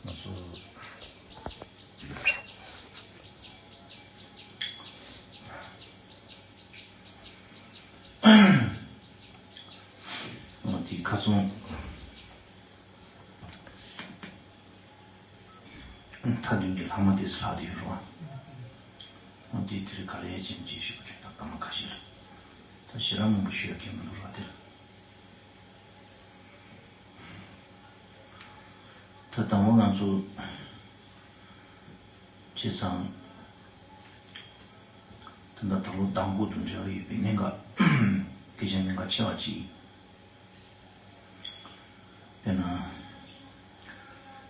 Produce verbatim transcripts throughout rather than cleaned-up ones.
ང་ཚོ་འོ་དེའི་ཁ་ཚོན་མཐའ་དོན་གྱི་ལྷག་མ་དེ་ཚོ་ལྷག་བསྡད་ཡོད་རེད་བ། འོ་དེ་དེ་རིང་ག་ལ་ཡ་ཅན་ཅིག་ཞུས་པ་རེད། ད་སྐར་མ་ཁ་ཤས་ལ་ད་ཞེ་དྲག་མང་པོ་ཞུ་ཡ་གལ་མི་འདུག་ར། དེ་ལ་ད་དང་པོ་ང་ཚོ་བྱས་ཙང་། ད་ལྟ་ད་ལོ་ཟླ་དགུ་དང་འབྲེལ་བ་ཡོད་པའི་གནད་འགག་སྐད་ཆ་གནད་འགག་ཆེ་བ་གཅིག་དཔེར་ན།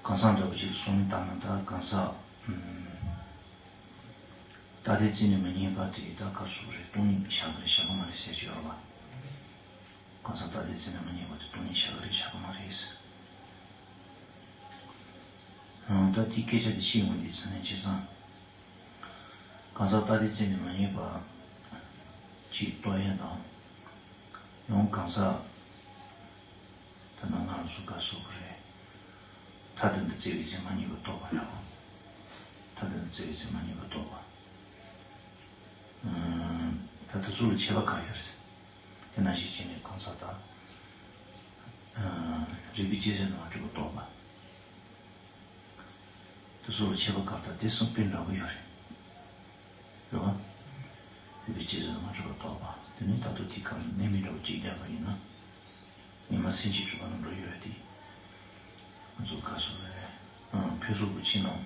གང་ཟག་འདྲ་བོ་ཅིག་གསུངས་བཏང་ན། ད་གང་ཟག་ད་ལྟའི་རྩིས་ནས་མ་རྙེད་པ་དེ་ད་ག་རེ་ཟེར་དགོས་རེད། སྟོང་ཉིད་བཞག་གི་རེད་བཞག་གི་མ་རེད་ཟེར་གྱི་ཡོད་རེད་བ། གང་ཟག་ད་ལྟའི་རྩིས་ནས་མ་རྙེད་པ་དེ་སྟོང་ཉིད་བཞག་གི་རེད་བཞག་གི་མ་རེད་ཟེར། ད་དེའི་སྐད་ཆ་དེ་བཤད་ཡོང་དུས་ཙ་ནས་བྱས་ཙང་། གང་ཟག་ད་ལྟའི་རྩིས་ནས་མ་རྙེད་པ་ཅིག་རྟོགས་ཡས་དང་། ཡང་གང་ཟག་ད་ནང་ང་རང་ཚོ་ག་རེ་ཟེར་དགོས་རེད། ཐ་དད་དུ་བརྩི་བའི་རྩིས་མ་རྙེད་པ་རྟོགས་པ་ལ། ཐ་དད་དུ་བརྩི་བའི་རྩིས་མ་རྙེད་པ་རྟོགས་པ། ད་དེ་ཚོ་ལ་ཁྱད་པར་ག་རེ་ཡོད་རེད། དེ་ནང་བཞིན་བྱས་ནས་གང་ཟག་དང་། རིགས་པས་དཔྱད་བཟོད་དུ་མ་གྲུབ་པ་རྟོགས་པ། དེ་ཚོ་ལ་ཁྱད་པར་ག་རེ། ད་དེ་གསུམ་དཔེ་འདྲ་པོ་ཡོད་རེད། རེད་བ། རིགས་པས་དཔྱད་བཟོད་དུ་མ་གྲུབ་པ་རྟོགས་པ། དེ་ནས་ད་དུང་དེའི་ཁ་ལ་གནས་མིང་འདྲ་པོ་གཅིག་བརྒྱབ་པ་ཡིན་ན། ཉི་མ་སེམས་ཅན་གྲུབ་པ་ལ་འགྲོ་ཡོད་དེ། ང་ཚོ་ག་རེ་ཟེར་དགོས་རེད། ཨང་། འཕེལ་གཟུགས་པོ་ཆེ་རྣམས།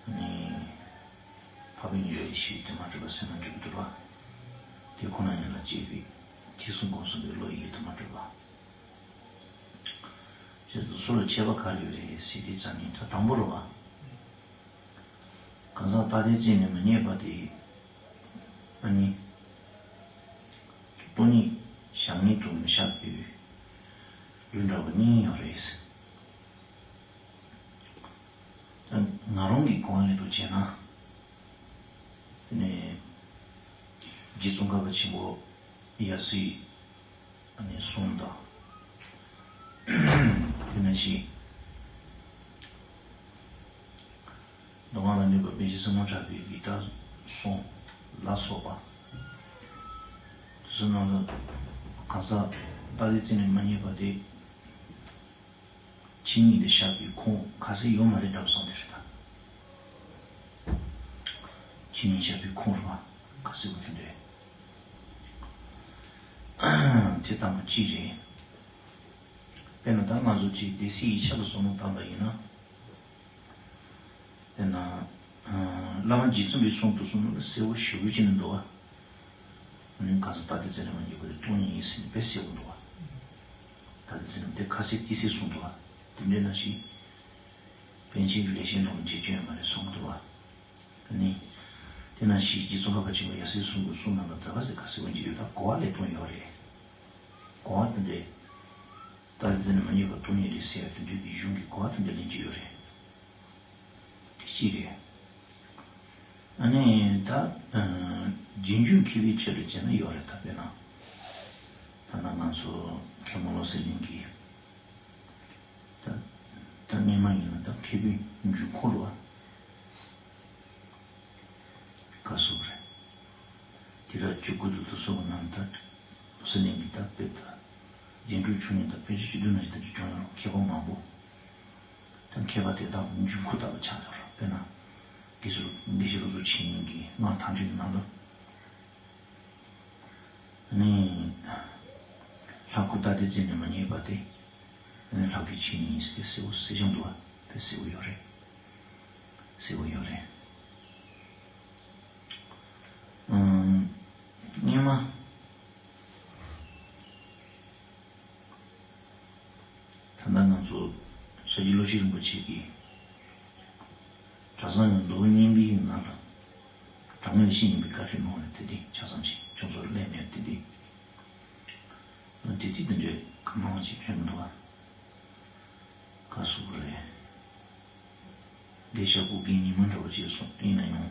ཨ་ནི། འཕགས་པའི་ཉི་འོད་ཡེ་ཤེས་ཡུལ་དུ་མ་གྲུབ་པ། སེམས་ལ་འགྲུབ་འགྱུར་བ། དེ་ཁོ་ན་ཉིད་ལ་དཔྱད་པའི་ཐེག་གསུམ་སྒོམ་གསུམ་པའི་བློ་ཡི་ཡུལ་དུ་མ་གྲུབ་པ། ཞེས་སོགས་ལ་ཁྱད་པར་ག་རེ་ཡོད་རེད་ཟེར་དུས་ཙ་ནས། ད་དང་པོ་རེད་བ། གང་ཟག་ད་ལྟའི་རྩིས་ནས་མ་རྙེད་པ་དེ། ཨ་ནི། སྟོང་ཉིད་བཞག་ཉིད་དུ་མི་བཞག་པའི་ལུགས་འདྲ་བོ་གཉིས་ཡོད་རེད། ད་ང་རང་གི་གོ་བ་ལེན་དུ་བྱས་ན། དེ་ནས་རྗེ་ཙོང་ཁ་པ་ཆེན་པོ་ཡབ་སྲས་ཨ་ནི་གསུམ་དང་། དེ་ནང་བཞིན་མདོ་སྔགས་ལ་གནས་པ་པཎ་ཆེན་སྲིང་མོ་གྲགས་པའི་གི་ད་གསུང་ལ་སོགས་པ། དེ་ཚོའི་ནང་ལ་གང་ཟག་ད་ལྟའི་རྩིས་ནས་མ་རྙེད་པ་དེ། ཆོས་ཉིད་དུ་བཞག་པའི་ཁུངས་ག་ཚོད་ཡོད་མ་རེད་འདྲ་བསམ་དེ་རེད་ད། ཆོས་ཉིད་བཞག་པའི་ཁུངས་རེད་བ། ག་ཚོད་པོ་དེ་འདྲས། དེ་དང་པོ་གཅིག་རེད། དཔེར་ན་ད་ང་ཚོ་གཅིག་སྡེ་སྲིད་ཡིག་ཆ་ལ་བསམ་བློ་བཏང་པ་ཡིན་ན། དཔེར་ན། ཨ། བླ་མ་རྗེ་བཙུན་པའི་གསུང་དུ་གསུངས་ནོ་ལ་གསལ་པོ་ཞེ་པོ་ཅིག་ནི་འདུག་བ། ཨ་ནི་གང་ཟག་ད་ལྟའི་རྩིས་ནས་མ་རྙེད་པ་དེ་སྟོང་ཉིད་ཡིན་ཟེར་ནས་དཔེ་གསལ་པོ་འདུག་བ། ད་ལྟའི་རྩིས་ནས་དེ་ཁ་གསལ་ཏི་སེ་གསུངས་འདུག་བ། དེ་འདྲའི་ནང་བཞིན། པཎ་ཆེན་གྱི་ལེགས་བཤད་ནང་ལ་འགྲེལ་བརྗོད་ཡོད་མ་རེད་གསུངས་འདུག་བ། ཨ་ནི། དེ་ནང་བཞིན་རྗེ་ཙོང་ཁ་པ་ཆེན་པོ་ཡབ་སྲས་གསུམ་གྱི་གསུང་ནང་ལ་ད་ག་ཟེ་ག་ཟེ་འོན་གྱི་ཡོད། ད་གོ་བ་ལེན་སྟངས་ཡོད་རེད། གོ་བ་དེ་འདྲའི། ད་ལྟའི་རྩིས་ནས་མ་རྙེད་པ་སྟོང་ཉིད་རེད་ཟེར་བ་དེ་འདྲའི་གི་གཞུང་གི་གོ་བ་དེ་འདྲ་ལེན་གྱི་ཡོད་རེད། དེ་གཅིག་རེད། ཨ་ནི་ད། ཨ། རྗེས་འཇུག་མཁས་པའི་ཆེད་དུ་བྱས་ན་ཡོད་རེད། ད་དཔེར་ན། ད་ནང་ང་ཚོ་མཁན་པོ་བློ་གསལ་གླིང་གི། ད། ད་སྔས་མ་ཡིན་ན་ད་མཁས་པའི་འབྱུང་ཁུངས་རེད་བ། ག་ཟེར་རེད། དེ་ར་བཅུ་དགུ་དུ་དུ་སོགས་པ་རྣམས་ད། བློ་གསལ་གླིང་གི་ད་དཔེ་ད། རྗེས་འཇུག་ཆོས་ཉིད་ད་དཔེ་ཆ་བཅུ་བདུན་ན་ཞིག་ད་ཅིག་བྱུང་ཡོད་རེད། མཁས་པ་མང་པོ། ད་མཁས་པ་དེ་དག་འབྱུང་ཁུངས་ལྟ་བུ་ཆགས་ཡོད་རེད། དཔེར་ན། དགེ་བཤེས་བློ། དགེ་བཤེས་བློ་གྲོས་འཆད་ཉན་གྱི་སྔགས་མཐའ་འགྲེལ་གྱི་ནང་དུ། ནི། ལྷ་སྐུ་ད་ལྟའི་རྩིས་ནས་མ་རྙེད་པ་དེ། ནི་ལྷ་སྐུའི་ཆོས་ཉིད་ཟེར་གསལ་པོ་གསལ་ཞིང་འདུག་བ། དཔེ་གསལ་པོ་ཡོད་རེད། གསལ་པོ་ཡོད་རེད། ཨང་། སྔས་མ། ད་ལྟ་ང་ཚོ་ཤཱཀྱ་བློ་ཆོས་རིན་པོ་ཆེ་གིས་གྲྭ་ཚང་ཡང་མདོ་དབུས་གཉན་པའི་ཡུལ་ནང་ལ་དྲང་ངེས་ལ་ཤེས་ཡིན་པའི་བཀའ་ཆོས་གནང་བ་རེད། དེ་དེ་ཆ་ཚང་ཆེ་ཁྱོད་ཚོར་སླེབས་མེད་དེ་དེ། དེ་དེ་དེ་འདྲའི་གང་མང་ཞིག་ཕན་གི་འདུག་བ། ག་ཟེར་རེད། འདི་ཤ་ཁུག་གི་ཉི་མ་འདྲ་བོ་ཅིག་སོང་ཡིན་ན་ཡང་།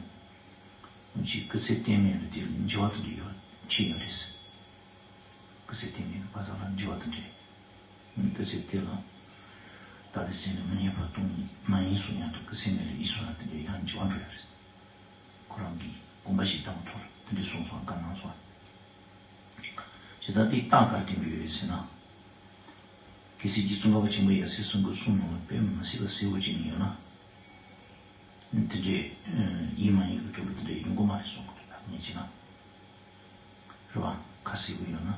ཅིག་སྐུ་ཚེ་གཏན་མེད་ལ་དེ་འགྱུར་བ་དེ་འདྲ་ཡོད་ཕྱིན་ཡོད་རེད། སྐུ་ཚེ་གཏན་མེད་ཀྱི་བ་ས་ལ་འགྱུར་བ་དེ་འདྲ། སྐུ་ཚེ་དེ་ལ་ ད་དེ་སེམས་ནི་མི་རྙེད་པ་སྟོང་ཉིད་མ་ཡིན་གསུང་ཡང་དུ་ཀི་སེམས་ནི་ལ་ཡིད་གསུང་ཡང་དེ་འདྲའི་ཡང་འགྱུར་བ་འགྲོ་ཡ་རེད། ཁོ་རང་གིས་དགོངས་པ་ཞིག་བཏང་ཐོག་ལ་དེ་འདྲའི་གསུང་སོང་བཀའ་གནང་སོང་། ཇི་ལྟར་དེའི་རྟགས་ག་རེ་བསྟན་པའི་ཡོད་རེད་ཟེར་ན། གལ་སྲིད་རྗེ་ཙོང་ཁ་པ་ཆེན་པོ་ཡབ་སྲས་གསུམ་གྱི་གསུང་ནང་ལ་དཔེ་མི་སྲིད་པ་གསལ་བོ་ཅིག་ནི་ཡོད་ན། དེ་འདྲའི་ཡིན་མ་ཡིན་གྱི་སྐྱོན་པ་དེ་འདྲའི་ཡོང་གི་མ་རེད་གསུང་གི་འདུག་ད་ངས་བྱས་ན། རེད་བ། ཁ་གསལ་པོ་ཡོད་ན་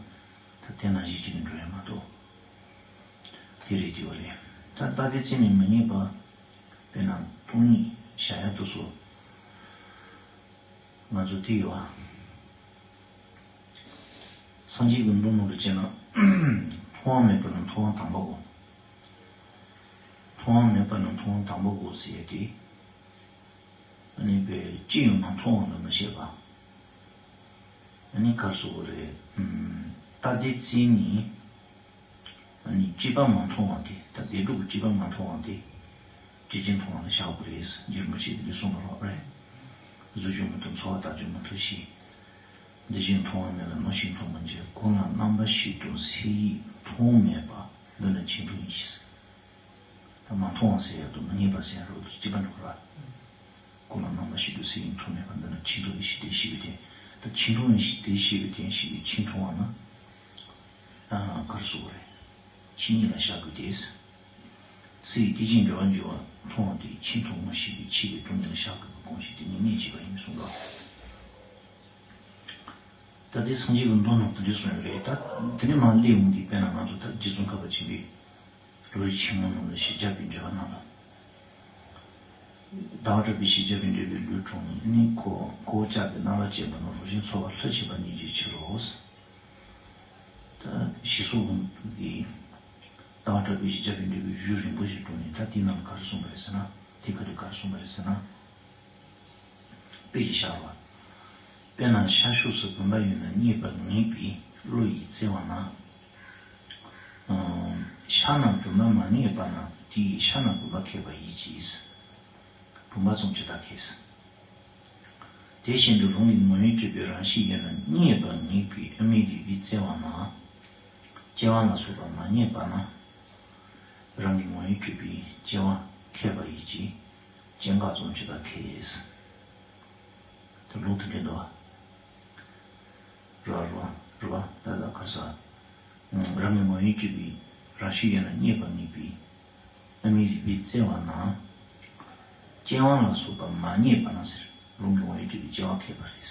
ད་དེ་ནང་བཞིན་བྱས་ནས་འགྲོ་ཡ་མ་གཏོགས། དེ་རེད་དེ་བ་རེད། ད་ད་དེ་ཚེ་ནི་མི་རྙེད་པ། དཔེར་ན་སྟོང་ཉིད་བཞག་ཡ་དུ་སོ། ང་ཚོ་དེ་ཡོད་བ། སངས་རྒྱས་ཀྱི་མདོ་ནང་དུ་བྱས་ན། མཐོང་བ་མེད་པ་ན་མཐོང་བ་དང་པོ་གོ། མཐོང་བ་མེད་པ་ན་མཐོང་བ་དང་པོ་གོ་ཟེར་ཡ་དེ། ཨ་ནི་པའི་ཅི་ཡང་མ་མཐོང་བ་ལ་མི་བཤད་པ། ཨ་ནི་གར་སོགས་པ་རེད། ཨུམ། ད་དེ་རྩིས་ནི། ཨ་ནི་སྤྱི་པ་མ་མཐོང་བ་དེ་ད་བདེ་སྡུག་གི་སྤྱི་པ་མ་མཐོང་བ་དེ། སྤྱི་རྒྱན་མཐོང་བ་ལ་བཞག་དགོས་རེད། རྗེ་རིན་པོ་ཆེས་འདི་གསུངས་པ་རོགས་རེད། གཟུགས་བྱུང་མི་ཐུབ་ཚོར་བ་དག་བྱུང་མི་ཐུབ་ཞེས། འདི་བཞིན་མཐོང་བ་མེད་ལ་རྣོ་ཞིང་མཐོང་བར་འགྱུར། ཀུན་ལ་རྣམ་པ་བཞི་དང་སའི་ཡིག་མཐོང་མེད་པ། འདི་ནི་ཆེས་མཐོང་ཡིན་ཞེས། ད་མ་མཐོང་བ་ཟེར་ཡ་དང་མི་རྙེད་པ་ཟེར་ཡ་རོ་དུ་སྤྱི་པ་འགྲོ་གི་ར། ཀུན་ལ་རྣམ་པ་བཞི་དང་སའི་ཡིག་མཐོང་མེད་པ། འདི་ནི་ཆེས་མཐོང་ཡིན་ཞེས་དེ་ཤེས་པའི་དོན། ད་ཆེས་མཐོང་ཡིན་ཞེས་དེ་ཤེས་པའི་དོན་ཞེས་པའི་ཆེས་མཐོང་བ་ན། ཨ་གར་སོགས་རེད། ཆེས་ཉིད་ལ་བཞག་དགོས་ཏེ། སའི་ཡིག་དེ་བཞིན་འབྲེལ་བར་འགྱུར་བ་མཐོང་བ་དེ་ཆེས་མཐོང་ངོ་ཤེས་པའི་ཆེས་པའི་སྟོང་ཉིད་ལ་བཞག་དགོས་པའི་དགོངས་གཞི་དེ་ནི་གནད་གཅིག་པ་ཡིན་གསུངས་པ། ད་དེ་སངས་རྒྱས་ཀྱི་མདོ་ནང་དུ་འདི་གསུངས་ཡོད་རེད། ད་དེ་ནས་མར་སླེབས་འོང་དུས་དཔེར་ན་ང་ཚོ་ད་རྗེ་ཙོང་ཁ་པ་ཆེན་པོའི་ལམ་རིམ་ཆེན་མོ་ནང་ལ་ཞི་རྒྱས་པའི་འགྲེལ་པ་ནང་ལ། ཟླ་བ་གྲགས་པའི་ཞི་རྒྱས་པའི་འགྲེལ་པའི་ལུས་དྲངས་ནས་ནི་ཁོ་ཁོ་བོ་ཅག་གི་རྣམ་པར་དཔྱད་པ་ན་རང་བཞིན་ཚོར་བ་ལྷུར་བྱེད་པ་ཉིད་ཀྱི་ཕྱིར་རོ། ད་ཞི་སོགས་ཀྱི་ཟླ་བ་གྲགས་པའི་ཞི་རྒྱས་པའི་འགྲེལ་པའི་གཞུང་རིང་པོ་ཞིག་དྲངས་ནས་ད་དེའི་ནང་ལ་ག་རེ་གསུངས་པ་རེད་ཟེར་ན། དེ་ག་དུས་ག་རེ་གསུངས་པ་རེད་ཟེར་ན། དཔེ་ཞིག་བཞག་པ། དཔེར་ན་ཤར་ཕྱོགས་སུ་བུམ་པ་ཡོད་ན་རྙེད་པར་ངེས་པའི་བློ་ཡིས་བཙལ་བ་ན། ཨམ། ཤར་ན་བུམ་པ་མ་རྙེད་པ་ན་དེ་ཡིས་ཤར་ན་བུམ་པ་ཁེགས་པ་ཡིན་གྱི། བུམ་པ་ཙམ་ཇི་ལྟར་ཁེགས། དེ་བཞིན་དུ་རང་གི་ངོ་བོས་གྲུབ་པའི་རང་བཞིན་ཡོད་ན་རྙེད་པར་ངེས་པའི་ཨ་མི་རི་པས་བཙལ་བ་ན། སྐྱེ་བ་ལ་སོགས་པ་མ་རྙེད་པ་ན། རང་གི་ངོ་བོས་གྲུབ་པའི་སྐྱེ་བ་ཁེགས་པ་ཡིན་གྱི། སྐྱེ་འགག་ཙམ་ཇི་ལྟར་ཁེགས། ད་ལུང་དེ་འདྲ་འདུག་བ། རེད་བ། རེད་བ། རེད་བ། ད་ད་ག་ས། རང་གི་ངོ་བོས་གྲུབ་པའི་རང་བཞིན་ཡོད་ན་རྙེད་པར་ངེས་པའི་ཨ་མི་རི་པས་བཙལ་བ་ན། སྐྱེ་བ་ལ་སོགས་པ་མ་རྙེད་པ་ན་ཟེར། རང་གི་ངོ་བོས་གྲུབ་པའི་སྐྱེ་བ་ཁེགས་པ་རེད།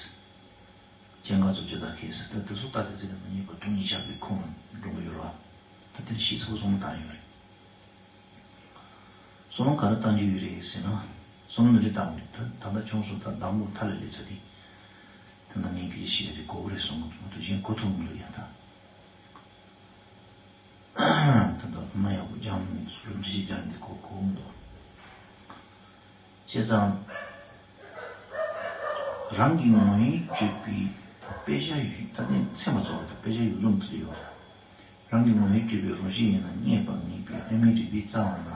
སྐྱེ་འགག་ཙམ་ཇི་ལྟར་ཁེགས་ཟེར། ད་དེ་ཚོ་ད་དེ་ཚེ་ནས་མི་རྙེད་པ་སྟོང་ཉིད་བཞག་པའི་ཁུངས་འགྲོ་གི་ཡོད་རེད་བ། ད་དེ་ལ་ཤེས་ཚོགས་བཟང་པོ་བཏང་ཡོད་རེད། བསམ་བློ་ག་རེ་བཏང་རྒྱུ་ཡོད་རེད་ཟེར་ན། བསམ་བློ་འདི་འདྲ་བཏང་དགོས། ད་ད་ལྟ་ཁྱོད་ཚོ་ད་དང་པོ་མཐའ་ལ་སླེབས་ཚར་ཏེ། ད་ལྟ་ངས་སྐད་ཆ་བཤད་ཡ་དེ་གོ་གི་རེད་བསམ་གི་འདུག་མ་གཏོགས་གཞན་གོ་ཐུབ་མི་འདུག་ཡ་ད། ད་ལྟ་མ་ཡག་པོ་སྦྱངས་ནས་སུ་རུ་འདྲི་ཞིག་སྦྱངས་ནས་གོ་གོ་མི་འདུག་བྱས་ཙང་། རང་གི་ངོ་བོས་གྲུབ་པའི་དཔེ་ཆ་ཡོད། ད་ནི་ཚད་མ་ཚོགས་པའི་དཔེ་ཆ་ཡོད་ཚོད་མཐུད་ཡོད་རེད། རང་གི་ངོ་བོས་གྲུབ་པའི་རང་བཞིན་ཡིན་ན་རྙེད་པར་ངེས་པའི་ཨ་མི་རི་པས་བཙལ་བ་ན།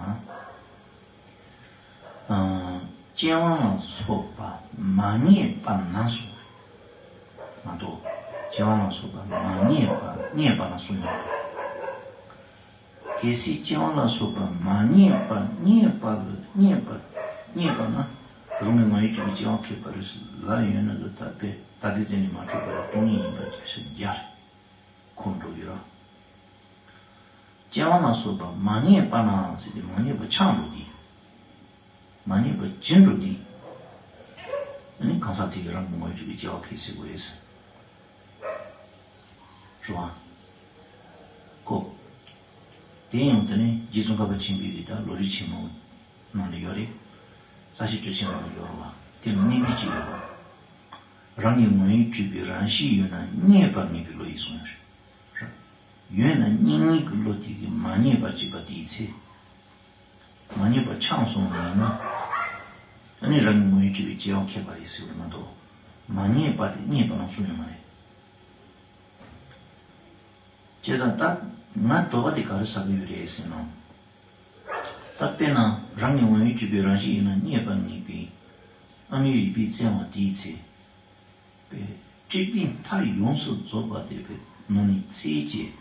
ཨ། སྐྱེ་བ་ལ་སོགས་པ་མ་རྙེད་པ་ན་གསུངས། མ་གཏོགས་སྐྱེ་བ་ལ་སོགས་པ་མ་རྙེད་པ་རྙེད་པ་ན་གསུངས་ཡོད། གལ་སྲིད་སྐྱེ་བ་ལ་སོགས་པ་མ་རྙེད་པ་རྙེད་པ་ལ་རྙེད་པ་རྙེད་པ་ན་རང་གི་ངོ་བོས་གྲུབ་པའི་སྐྱེ་བ་ཁེགས་པ་རེད་ཟེར་ལབ་ཡོད་ན་ལ་ད་དཔེ་ད་ལྟའི་ཚེ་ནས་མ་གྲུབ་པ་ལ་སྟོང་ཉིད་ཡིན་པ་རྒྱ་ཆ་བརྒྱ་རེད། ཁོང་འགྲོ་ཡོད་ར། སྐྱེ་བ་ལ་སོགས་པ་མ་རྙེད་པ་ན་ཟེར་ཏེ་མ་རྙེད་པ་ཆགས་འགྲོ་དེ། མ་རྙེད་པ་ཇི་འགྲོ་དེ། ཨ་ནི་གང་ཟག་དེ་ཡི་རང་གི་ངོ་བོས་གྲུབ་པའི་སྐྱེ་བ་ཁེགས་སྲིད་དགོས་རེད། རེད་བ། ཀོ། དེ་ཡང་དེ་ནི་རྗེ་ཙོང་ཁ་པ་ཆེན་པོའི་གི་ད་ལམ་རིམ་ཆེན་མོ་ནང་ལ་ཡོད་རེད། རྩ་ཤེ་སྤྲོས་བྲལ་ནང་ལ་ཡོད་རེད་བ། དེ་ལ་གནད་འགག་ཅིག་ཡོད་རེད་བ། རང་གི་ངོ་བོས་གྲུབ་པའི་རང་བཞིན་ཡོད་ན་རྙེད་པར་ངེས་པའི་བློ་ཡིས་གསུངས་ཡོད་རེད། ཡོད་ན་རྙེད་ངེས་ཀྱི་བློ་དེ་གིས་མ་རྙེད་པར་བྱེད་པ་དེའི་ཚེ། མ་རྙེད་པ་ཆགས་སོང་བ་ཡིན་ན། ཨ་ནི་རང་གི་ངོ་བོས་གྲུབ་པའི་སྐྱེ་བ་ཁེགས་པ་རེད་ཟེར་བ་མ་གཏོགས། མ་རྙེད་པ་དེ་རྙེད་པ་ལ་གསུངས་ཡོད་མ་རེད། བྱས་ཙང་ད་ང་དོགས་པ་དེ་ག་རེ་ཟ་གི་ཡོད་རེད་ཟེར་ན། ད་དཔེར་ན་རང་གི་ངོ་བོས་གྲུབ་པའི་རང་བཞིན་ཡིན་ན་རྙེད་པར་ངེས་པའི་ཨ་མི་རི་པས་བཙལ་བ་དེའི་ཚེ། པའི་སྤྲུལ་པའི་མཐའ་ཡོངས་སུ་རྫོགས་པ་དེ་པའི་ནང་ནས་ཚེ་གཅིག་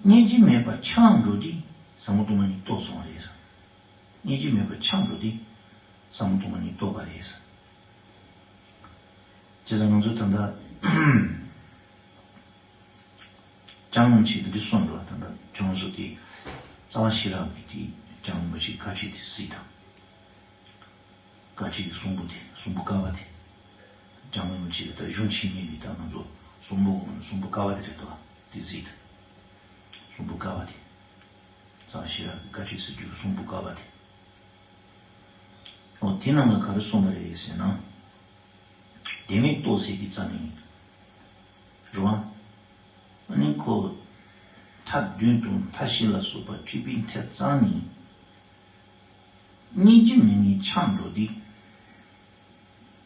རྙེད་རྒྱུ་མེད་པར་ཆགས་འགྲོ་དུས། ཟབ་མོ་སྟོང་པ་ཉིད་རྟོགས་སོང་བ་རེད། སྙིང་རྗེ་མེད་པར་འཁྱམས་འགྲོ་དུས་ཟབ་མོ་སྟོང་པ་ཉིད་རྟོགས་པ་རེད། བྱས་ཙང་ང་ཚོ་ད་ལྟ་སྐྱབས་མགོན་ཆེན་པོ་འདི་གསུངས་འདུག་ད་ལྟ་ཁྱོད་ཚོ་དེ་རྩ་བ་ཤེས་རབ་ཀྱི་དེ་སྐྱབས་མགོན་ཆེན་པོའི་བཀའ་ཁྲིད་དེ་གཟིགས་དང་། བཀའ་ཁྲིད་ཀྱི་གསུང་འབུམ་དེ་གསུང་འབུམ་དཀར་པོ་དེ། སྐྱབས་མགོན་ཆེན་པོའི་ད་གཞུང་ཆེན་གཉིས་ཀྱི་ད་ང་ཚོ་གསུང་འབུམ་གསུང་འབུམ་དཀར་པོ་དེ་རེད་དོ། དེ་གཟིགས་དང་། གསུང་འབུམ་དཀར་པོ་དེ། རྩ་བ་ཤེས་རབ་ཀྱི་བཀའ་ཁྲིད་ཟེར་རྒྱུ་གསུང་འབུམ་དཀར་པོ་དེ། འོ་དེ་ནང་ལ་ག་རེ་གསུངས་པ་རེད་ཟེར་ན། དེ་མེད་རྟོགས་ཟེར་གྱི་རྩ་ནས། རེད་བ། ཨ་ནི་ཁོ། མཐའ་བདུན་དང་མཐའ་བཞི་ལ་སོགས་པ་སྤྲུལ་པའི་མཐའ་རྩ་ནས། སྙིང་རྗེ་མེད་ནས་འཁྱམས་འགྲོ་དུས།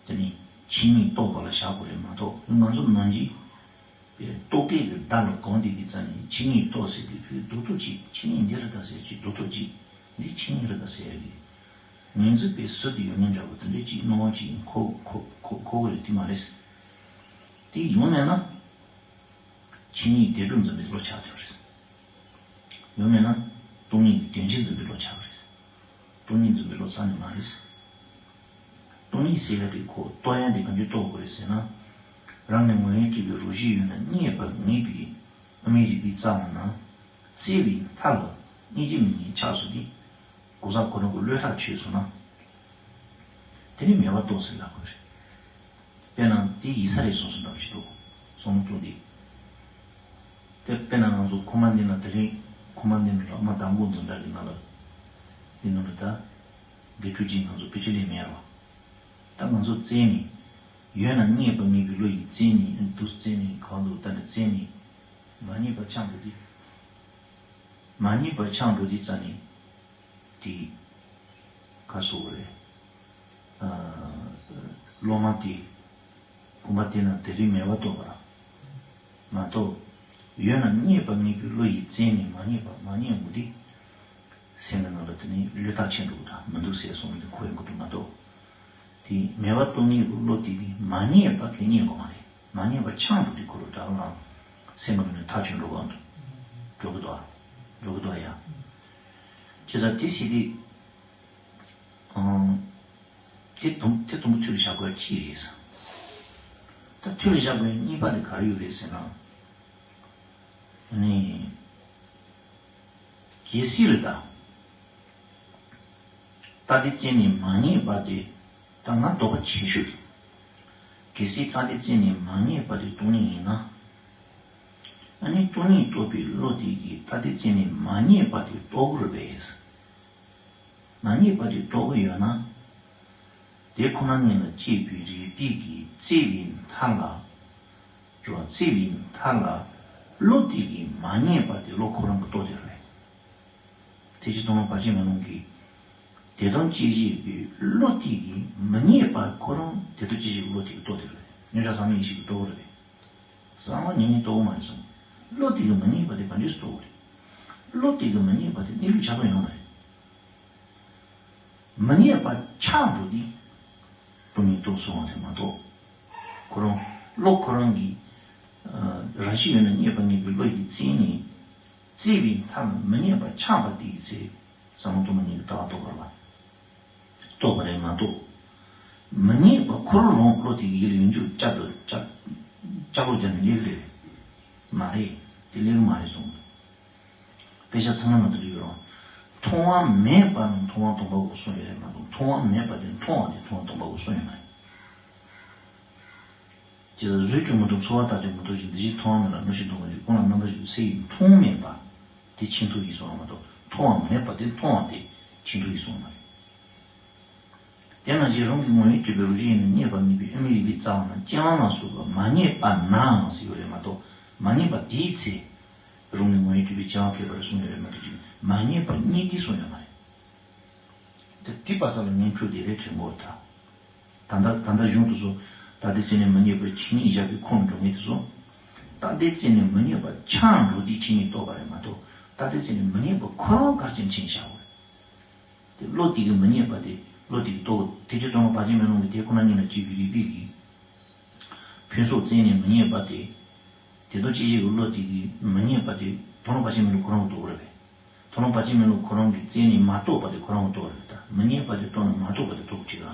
དེ་ནི་ཆོས་ཉིད་རྟོགས་པ་ལ་བཞག་དགོས་རེད་མ་གཏོགས་ང་ཚོ་ནང་གི་རྟོག་གེ་གི་བརྡ་ལ་གོམས་བསྡད་ཀྱི་རྩ་ནས་ཆོས་ཉིད་རྟོགས་ཟེར་དུས་ཕར་རྡོག་རྡོག་ཅིག་ཆོས་ཉིད་འདི་རེད་ད་ཟེར་ཅིག་རྡོག་རྡོག་ཅིག་འདི་ཆོས་ཉིད་རེད་ད་ཟེར་ཡ་གི་ངོས་འཛིན་པའི་ཟུར་དུ་ཡོད་མཁན་འདྲ་བོ་དེ་འདྲ་ཅིག་སྣང་བ་ཅིག་འཁོར་འཁོར་འཁོར་འཁོར་གི་རེད། དེ་མ་རེད། དེ་ཡོང་མེད་ན་ཆོས་ཉིད་བདེན་གྲུབ་འཛིན་པའི་བློ་ཆགས་ཐུབ་རེད། ཡོང་མེད་ན་སྟོང་ཉིད་དོན་སྤྱི་འཛིན་པའི་བློ་ཆགས་རེད། སྟོང་ཉིད་འཛིན་པའི་བློ་རྩ་ནས་མ་རེད། སྟོང་ཉིད་ཟེར་ཡ་དེ་ཁོ་རྟོགས་ཡ་དེ་གང་ཅི་རྟོགས་དགོས་རེད་ཟེར་ན། རང་གི་ངོ་བོ་སྤྲོས་པའི་རང་བཞིན་ཡོད་ན་རྙེད་པར་ངེས་པའི་དབུ་མའི་རིགས་པའི་རྩ་བ་ན། བརྩེ་བའི་མཐའ་ལ་སྙིང་རྗེ་མེད་ནས་ཆགས་སོང་སྟེ། གོ་ས་ཁོ་རང་གི་བློས་ཐག་ཆོད་སོང་ན། དེ་ནི་མེད་པར་རྟོགས་ཟེར་ལབ་དགོས་རེད། དཔེར་ན་དེ་ཡིད་ས་རེད་གསུངས་སོང་འདྲ་བོ་ཞིག་འདུག་གསུང་རྟོགས་འདི། དེ་དཔེར་ན་ང་ཚོ་ཁུག་མ་འདི་ན་དེ་རིང་ཁུག་མ་འདི་ན་ལ་མ་དང་པོ་འཛིན་གྲྭ་གི་ནང་ལ། འདི་ནང་ལ་ད། དགེ་ཕྲུག་ཅིག་ང་ཚོ་དཔེ་ཆ་ལས་མེད་རོ། ད་ང་ཚོ་བཙལ་ནས། ཡོད་ན་རྙེད་པར་ངེས་པའི་བློ་ཡིས་བཙལ་ནས་འདུག་བཙལ་ནས་གང་འདུག་ད་ནི་བཙལ་ནས། མ་རྙེད་པར་འཁྱམས་འགྲོ་དུས། མ་རྙེད་པར་འཁྱམས་འགྲོ་དུས་རྩ་ནས། དེ། ག་སོགས་རེད། ཨ། སློབ་མ་དེ། བུམ་པ་དེ་ན་དེ་རིང་མེད་པ་རྟོགས་པ་ར། མ་གཏོགས། ཡོད་ན་རྙེད་པར་ངེས་པའི་བློ་ཡིས་བཙལ་ནས་མ་རྙེད་པ་མ་རྙེད་འོང་དུས། སེམས་ཀྱི་ནང་ལ་དེ་ནི་བློས་ཐག་ཆད་འགྲོ་གི་འདུག་མི་འདུག་ཟེར་སོང་ནས་ཁོ་ཡོང་གི་འདུག་མ་གཏོགས། དེ་མེད་པ་རྟོགས་ངེས་ཀྱི་བློ་དེ་གིས་མ་རྙེད་པ་གང་རྙེད་དགོས་མ་རེད། མ་རྙེད་པ་འཁྱམས་འགྲོ་དུས་ཁོ་རང་དགྲ་ལ་སེམས་ཀྱི་ནང་ནས་ཐག་ཆོད་འགྲོ་གི་འདུག་འགྲོ་གི་འདུག་ཨ། འགྲོ་གི་འདུག་ཨ་ཡ། བྱས་ཙང་དེ་སྲིད་དེ། ཨང་། དེ་དུམ་དེ་དུམ་བུ་མཐུད་ལ་བཞག་དགོས་ཅི་རེད་ཟེར། ད་མཐུད་ལ་བཞག་དགོས་གཉིས་པ་དེ་ག་རེ་ཡོད་རེད་ཟེར་ན། ནི། གལ་སྲིད་རེད་ད། ད་དེ་བཙལ་ནས་མ་རྙེད་པ་དེ། ད་ང་དོགས་པ་ཆེ་ཤོས་རེད། གལ་སྲིད་ད་དེ་བཙལ་ནས་མ་རྙེད་པ་དེ་སྟོང་ཉིད་ཡིན་ན། ཨ་ནི་སྟོང་ཉིད་རྟོགས་པའི་བློ་དེ་གིས་ད་དེ་བཙལ་ནས་མ་རྙེད་པ་དེ་རྟོགས་དགོས་རེད་པས། མ་རྙེད་པ་དེ་རྟོགས་ཀྱི་ཡོད་ན། དེ་ཁོ་ན་ཉིད་ལ་སྐྱེས་པའི་རིགས་པས་ཀྱི་བརྩེ་བའི་མཐའ་ལ། རེད་བ། བརྩེ་བའི་མཐའ་ལ། བློ་དེ་གིས་མ་རྙེད་པ་དེ་བློ་ཁོ་རང་གིས་རྟོགས་དེ་རེད། དེ་ཕྱིར་སྟོང་ལོ་བར་ཆད་མེད་ལུང་གིས། བདེ་སྟོང་སྐྱེ་བཞི་གི་བློ་དེ་གིས་མི་རྙེད་པ་ཁོ་རང་བདེ་སྟོང་སྐྱེ་བཞི་གི་བློ་དེ་གིས་རྟོགས་དེ་རེད། གཉོས་ཆ་ཟག་མེད་ཡེ་ཤེས་ཀྱིས་རྟོགས་རེད། གསང་བ་ཉིད་ནི་རྟོགས་མ་རེད་གསུངས། བློ་དེ་གིས་མི་རྙེད་པ་དེ་ག་འདྲས་སུ་རྟོགས་རེད། བློ་དེ་གིས་མི་རྙེད་པ་དེ་གནས་ལུགས་ཆགས་སྡང་ཡོད་མ་རེད། མི་རྙེད་པ་ཆགས་འགྲོ་དུས། སྟོང་ཉིད་རྟོགས་སོང་བ་དེ་མ་གཏོགས། ཁོ་རང་བློ་ཁོ་རང་གིས། ཨ། རང་བཞིན་ཡོད་ན་རྙེད་པར་ངེས་པའི་བློ་ཡིས་བཙལ་ནས། བརྩེ་བའི་མཐའ་ལ་མི་རྙེད་པ་ཆགས་པ་དེའི་ཚེ། ཟབ་མོ་སྟོང་པ་ཉིད་ཀྱི་ལྟ་བ་རྟོགས་པ་རེད་པ། རྟོགས་པ་རེད་མ་གཏོགས། མི་རྙེད་པ་ཁོ་རང་བློ་དེ་གི་ཡིད་ལ་ཡོད་འཇུག་བསྐྱར་དུ་བསྐྱར། བསྐྱར་ལོག་རྒྱབ་ནས་སླེབས་ཀྱི་རེད། མ་རེད། དེ་སླེབས་ཀྱི་མ་རེད་གསུངས། དཔེ་ཆ་ཚང་མ་ནང་དུ་ཡོད་རུང་། མཐོང་བ་མེད་པ་ནི་མཐོང་བ་སྟོང་པ་གོ་གསུངས་ཡོད་རེད་མ་གཏོགས་མཐོང་བ་མེད་པ་དེ་མཐོང་བ་དེ་མཐོང་བ་སྟོང་པ་གོ་གསུངས་ཡོད་མ་རེད། ཇི་ལྟར་གཟུགས་ཀྱིས་མི་མཐོང་ཚོར་བ་དག་ཀྱང་མི་མཐོང་ཞིང་འདི་ཕྱིར་མཐོང་བ་མེད་ལ་མངོན་ཤེས་མཐོང་བ་ཞིག་ཀུན་ལ་རྣམ་པ་བཞིན་དུ་སེལ་བའི་མཐོང་མེད་པ་དེ་ཆེས་མཐོ་ཡིན་གསུངས་པ་མ་གཏོགས་མཐོང་བ་མེད་པ་དེ་མཐོང་བ་དེ་ཆེས་མཐོ་ཡིན་གསུངས་མ་རེད། དེ་ནང་བཞིན་རང་གི་ངོ་བོས་གྲུབ་པའི་རང་བཞིན་ཡོད་ན་རྙེད་པར་ངེས་པའི་དབུ་མའི་རིགས་པའི་རྩ་བ་ན་སྤྱན་དབང་ལ་སོགས་པ་མ་རྙེད་པ་ནའང་ཟེར་ཡོད་རེད་མ་གཏོགས་མ་རྙེད་པ་དེའི་ཚེ། རང་གི་ངོ་བོས་གྲུབ་པའི་སྤྱན་དབང་ཁྱད་པར་གསུངས་ཡོད་རེད་མ་གཏོགས་ཅིག་མ་རྙེད་པ་རྙེད་དེ་གསུངས་ཡོད་མ་རེད། དེ་དེ་པ་ས་ལ་ངན་འཁྲུལ་དེ་རེད་དྲན་གོ་ད། ད་ལྟ་ད་ལྟ་གཞུང་དུ་སོ། ད་ལྟའི་ཚེ་ནས་མི་རྙེད་པའི་ཆོས་ཉིད་བཞག་པའི་ཁོངས་འགྲོ་ངེས་དེ་སོ། ད་ལྟའི་ཚེ་ནས་མི་རྙེད་པ་ཆགས་འགྲོ་དེ་ཆོས་ཉིད་རྟོགས་པ་རེད་མ་གཏོགས་ད་ལྟའི་ཚེ་ནས་མི་རྙེད་པ་ཁོ་རང་གར་ཕྱིན་ཕྱིན་བཞག་གོ། དེ་བློ་དེ་གིས་མི་རྙེད་པ་དེ་བློ་དེ་གིས་རྟོགས་དེ་ཅི་སྟོང་ལོ་བར་ཆད་མེད་ལུང་གིས་དེ་ཁོ་ན་ཉིད་ལ་སྐྱེས་པའི་རིགས་པས་ཀྱི། ཕུན་སུམ་བརྩེགས་ནས་མི་རྙེད་པ་དེ། དེ་དོན་སྐྱེ་བཞི་གི་བློ་དེ་གིས་མི་རྙེད་པ་དེ་སྟོང་ལོ་བར་ཆད་མེད་ལུང་ཁོ་རང་གིས་རྟོགས་རེད་པས། ཁོ་རང་ཕལ་ཆེར་མི་བློ་ཁོ་རང་གིས་བཙལ་ནས་མ་རྟོགས་པ་དེ་ཁོ་རང་གིས་རྟོགས་རེད། ད་མི་རྙེད་པ་དེ་རྟོགས་ན་མ་རྟོགས་པ་དེ་རྟོགས་གཅིག་ར།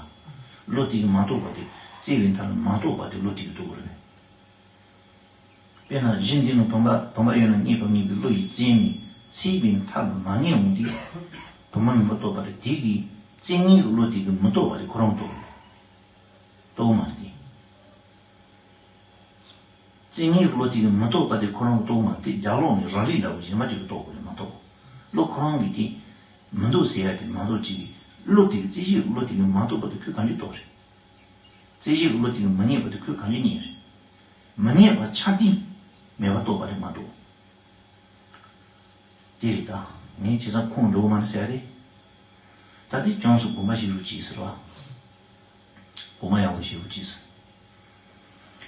བློ་དེ་གིས་མ་རྟོགས་པ་དེ་བཙལ་བའི་མཐར་མ་རྟོགས་པ་དེ་བློ་དེ་གིས་རྟོགས་རེད། དཔེར་ན་གཞི་འདི་ནི་བུམ་པ་བུམ་པ་ཡོད་ན་རྙེད་པར་ངེས་པའི་བློ་ཡིས་བཙལ་ནས་བཙལ་བའི་མཐར་མ་རྙེད་འོང་དུས། བུམ་པ་མིན་པ་རྟོགས་པ་རེད། དེ་གིས་བཙལ་ངེས་ཀྱི་བློ་དེ་གིས་མི་རྟོགས་པ་དེ་ཁོ་རང་རྟོགས་རེད། རྟོགས་མ་རེད་དེ། བཙལ་ངེས་ཀྱི་བློ་དེ་གིས་མི་རྟོགས་པ་དེ་ཁོ་རང་རྟོགས་མ་རེད། དེ་རྒྱབ་ལོགས་ནས་རང་རིག་འདྲ་བོ་གཞན་པ་ཅིག་གིས་རྟོགས་དགོས་རེད་མ་གཏོགས། བློ་ཁོ་རང་གིས་དེ་མི་འདུག་ཟེར་ཡ་དེ་མ་གཏོགས་ཅིག་བློ་དེ་གིས་བཙལ་ཤེས་ཀྱི་བློ་དེ་གིས་མ་རྟོགས་པ་དེ་ཁོས་གང་ཅི་རྟོགས་རེད། བཙལ་ཤེས་ཀྱི་བློ་དེ་གིས་མི་རྙེད་པ་དེ་ཁོས་གང་ཅི་རྙེད་རེད། མི་རྙེད་པ་ཆ་འདི་མེད་པ་རྟོགས་པ་རེད་མ་གཏོགས། དེ་རེད་ད། ངས་བྱས་ཙང་ཁོང་འགྲོ་གི་མ་རེད་ཟེར་ཡ་རེད། ད་དེ་ཅུང་ཟད་དགོངས་པ་བཞེས་རོགས་གྱིས་ཟེར་བ། དགོངས་པ་ཡག་པོ་བཞེས་རོགས་གྱིས་ཟེར།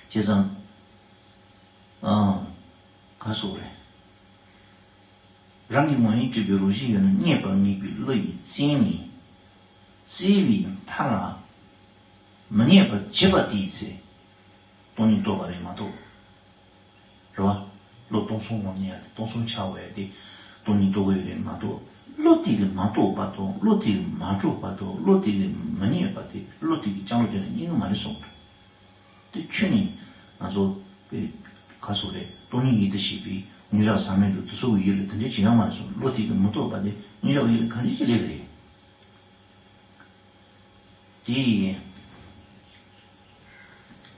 བྱས་ཙང་། ཨང་། ག་སོགས་རེད། རང་གི་ངོས་ཡིན་སྤྲུལ་པའི་རང་བཞིན་ཡོད་ན་རྙེད་པར་ངེས་པའི་བློ་ཡིས་བཙལ་ནས། བཙལ་བའི་མཐའ་ལ། མི་རྙེད་པར་བྱེད་པ་དེའི་ཚེ། སྟོང་ཉིད་རྟོགས་པ་རེད་མ་གཏོགས། རེད་བ། བློ་སྟོང་གསུམ་ངོ་མ་ཡ་དེ་སྟོང་གསུམ་ཆགས་པ་ཡ་དེ་སྟོང་ཉིད་རྟོགས་ཀྱི་ཡོད་རེད་མ་གཏོགས། བློ་དེ་གིས་མ་རྟོགས་པ་དང་བློ་དེ་གིས་མ་གྲུབ་པ་དང་བློ་དེ་གིས་མི་རྙེད་པ་དེ་བློ་དེ་གིས་ཅང་ལོ་བྱས་ན་རྙེད་ཀྱི་མ་རེད་གསུངས་འདུག་དེ་ཁྱོད་ནི་ང་ཚོ་པའི་ག་སོགས་རེད། སྟོང་ཉིད་ཡིད་དུ་བྱེད་པའི་མངོན་བྱང་ཟག་མེད་དུ་དུ་སོ་གི་ཡུལ་ལ་དེ་འདྲའི་བྱེད་ཡོད་མ་རེད་གསུངས། བློ་དེ་གིས་མི་རྟོགས་པ་དེ་མངོན་བྱང་གི་ཡུལ་ལ་གང་འདྲ་ཅིག་སླེབས་ཀྱི་རེད། དེ་ཡིན།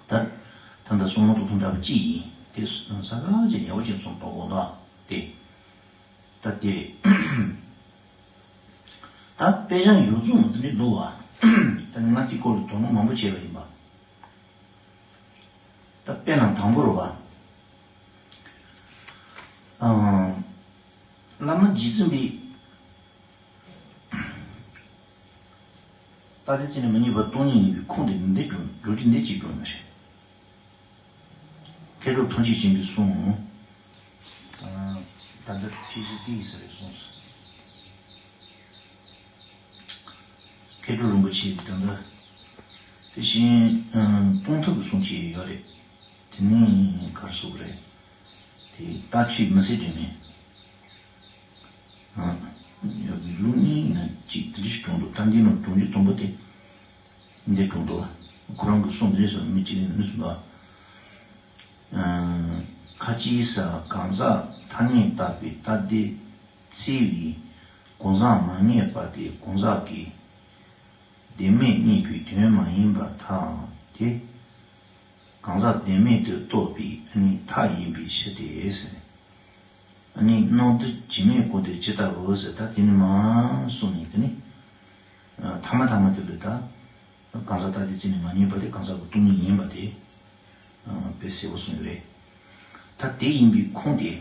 ད་ད་ལྟ་གསུང་ལུགས་དང་མཐུན་འདྲ་བ་གཅིག་ཡིན། དེ་ས་ས་ཅིག་ཡག་པོ་ཅིག་གསུངས་འདུག་གོ་ད། དེ་ད་དེ་རེད། ད་དཔེ་ཆ་ཡོངས་རྫོགས་མ་དེ་འདྲ་འདུག་བ། ད་ནི་ང་དེའི་སྐོར་ལ་དོ་སྣང་མང་པོ་བྱས་པ་ཡིན་པ། ད་དཔེར་ན་དང་པོ་རེད་བ། ཨང་། བླ་མ་རྗེ་བཙུན་པའི། རྟག་སྟེ་བཙལ་ནས་མི་རྙེད་པ་སྟོང་ཉིད་ཡིན་པའི་ཁུངས་དེ་འདི་འགྲོ་འགྲོ་རྒྱུ་འདི་གཅིག་འགྲོ་ནི་རེད། མཁས་གྲུབ་ཐུགས་རྗེ་ཆེན་པོས་གསུངས། ད་ལྟ་ཕྱི་ཕྱི་ཏི་ཡི་ས་རེད་གསུངས་སོ། མཁས་གྲུབ་རིན་པོ་ཆེས་ད་ལྟ་དེ་བཞིན་སྟོང་ཐུབ་ཀྱི་གསུང་བྱས་ཡོད་རེད། དེ་ནས་གར་སོགས་རེད། དེ་ལྟ་ཕྱིས་མི་སྲིད་དྲན་མེད། ཡོད་པའི་ལུགས་གཉིས་ན་གཅིག་དེ་འདྲ་ཞིག་གྲུང་འདུག་ད་འདི་ནང་གྲུང་རྒྱུ་དང་པོ་དེ་འདི་གྲུང་འདུག་ཁོ་རང་གི་གསུང་འདི་རེད་ཟེར་མི་གཅིག་ནས་མི་གསུང་ད། ཁ་ཅིག་ས་གང་ཟག་ཐ་སྙད་བཏགས་པའི་ལྟ་དེ་བཙལ་བའི་གང་ཟག་མ་རྙེད་པ་དེ་གང་ཟག་གི་བདེན་མེད་རྙེད་པའི་དོན་མ་ཡིན་པར་ཐལ་ཏེ། གང་ཟག་བདེན་མེད་དུ་རྟོགས་པའི་ནི་མཐའ་ཡིན་པའི་ཕྱིར་ཏེ། ནི་སྣང་དུ་ཇི་སྙེད་ཀུན་ཏུ་ཇི་ལྟ་བུ་ཟེར་ད་དེ་ནི་མ་གསུངས་ནས་དེ་ནི། ཐ་མ་ཐ་མ་དེ་ལ་ད། གང་ཟག་ལྟ་དེ་བཙལ་ནས་མ་རྙེད་པ་དེ་གང་ཟག་གི་སྟོང་ཉིད་ཡིན་པ་དེ། དཔེ་གསལ་པོ་གསུངས་ཡོད་རེད། ད་དེ་ཡིན་པའི་ཁུངས་དེ་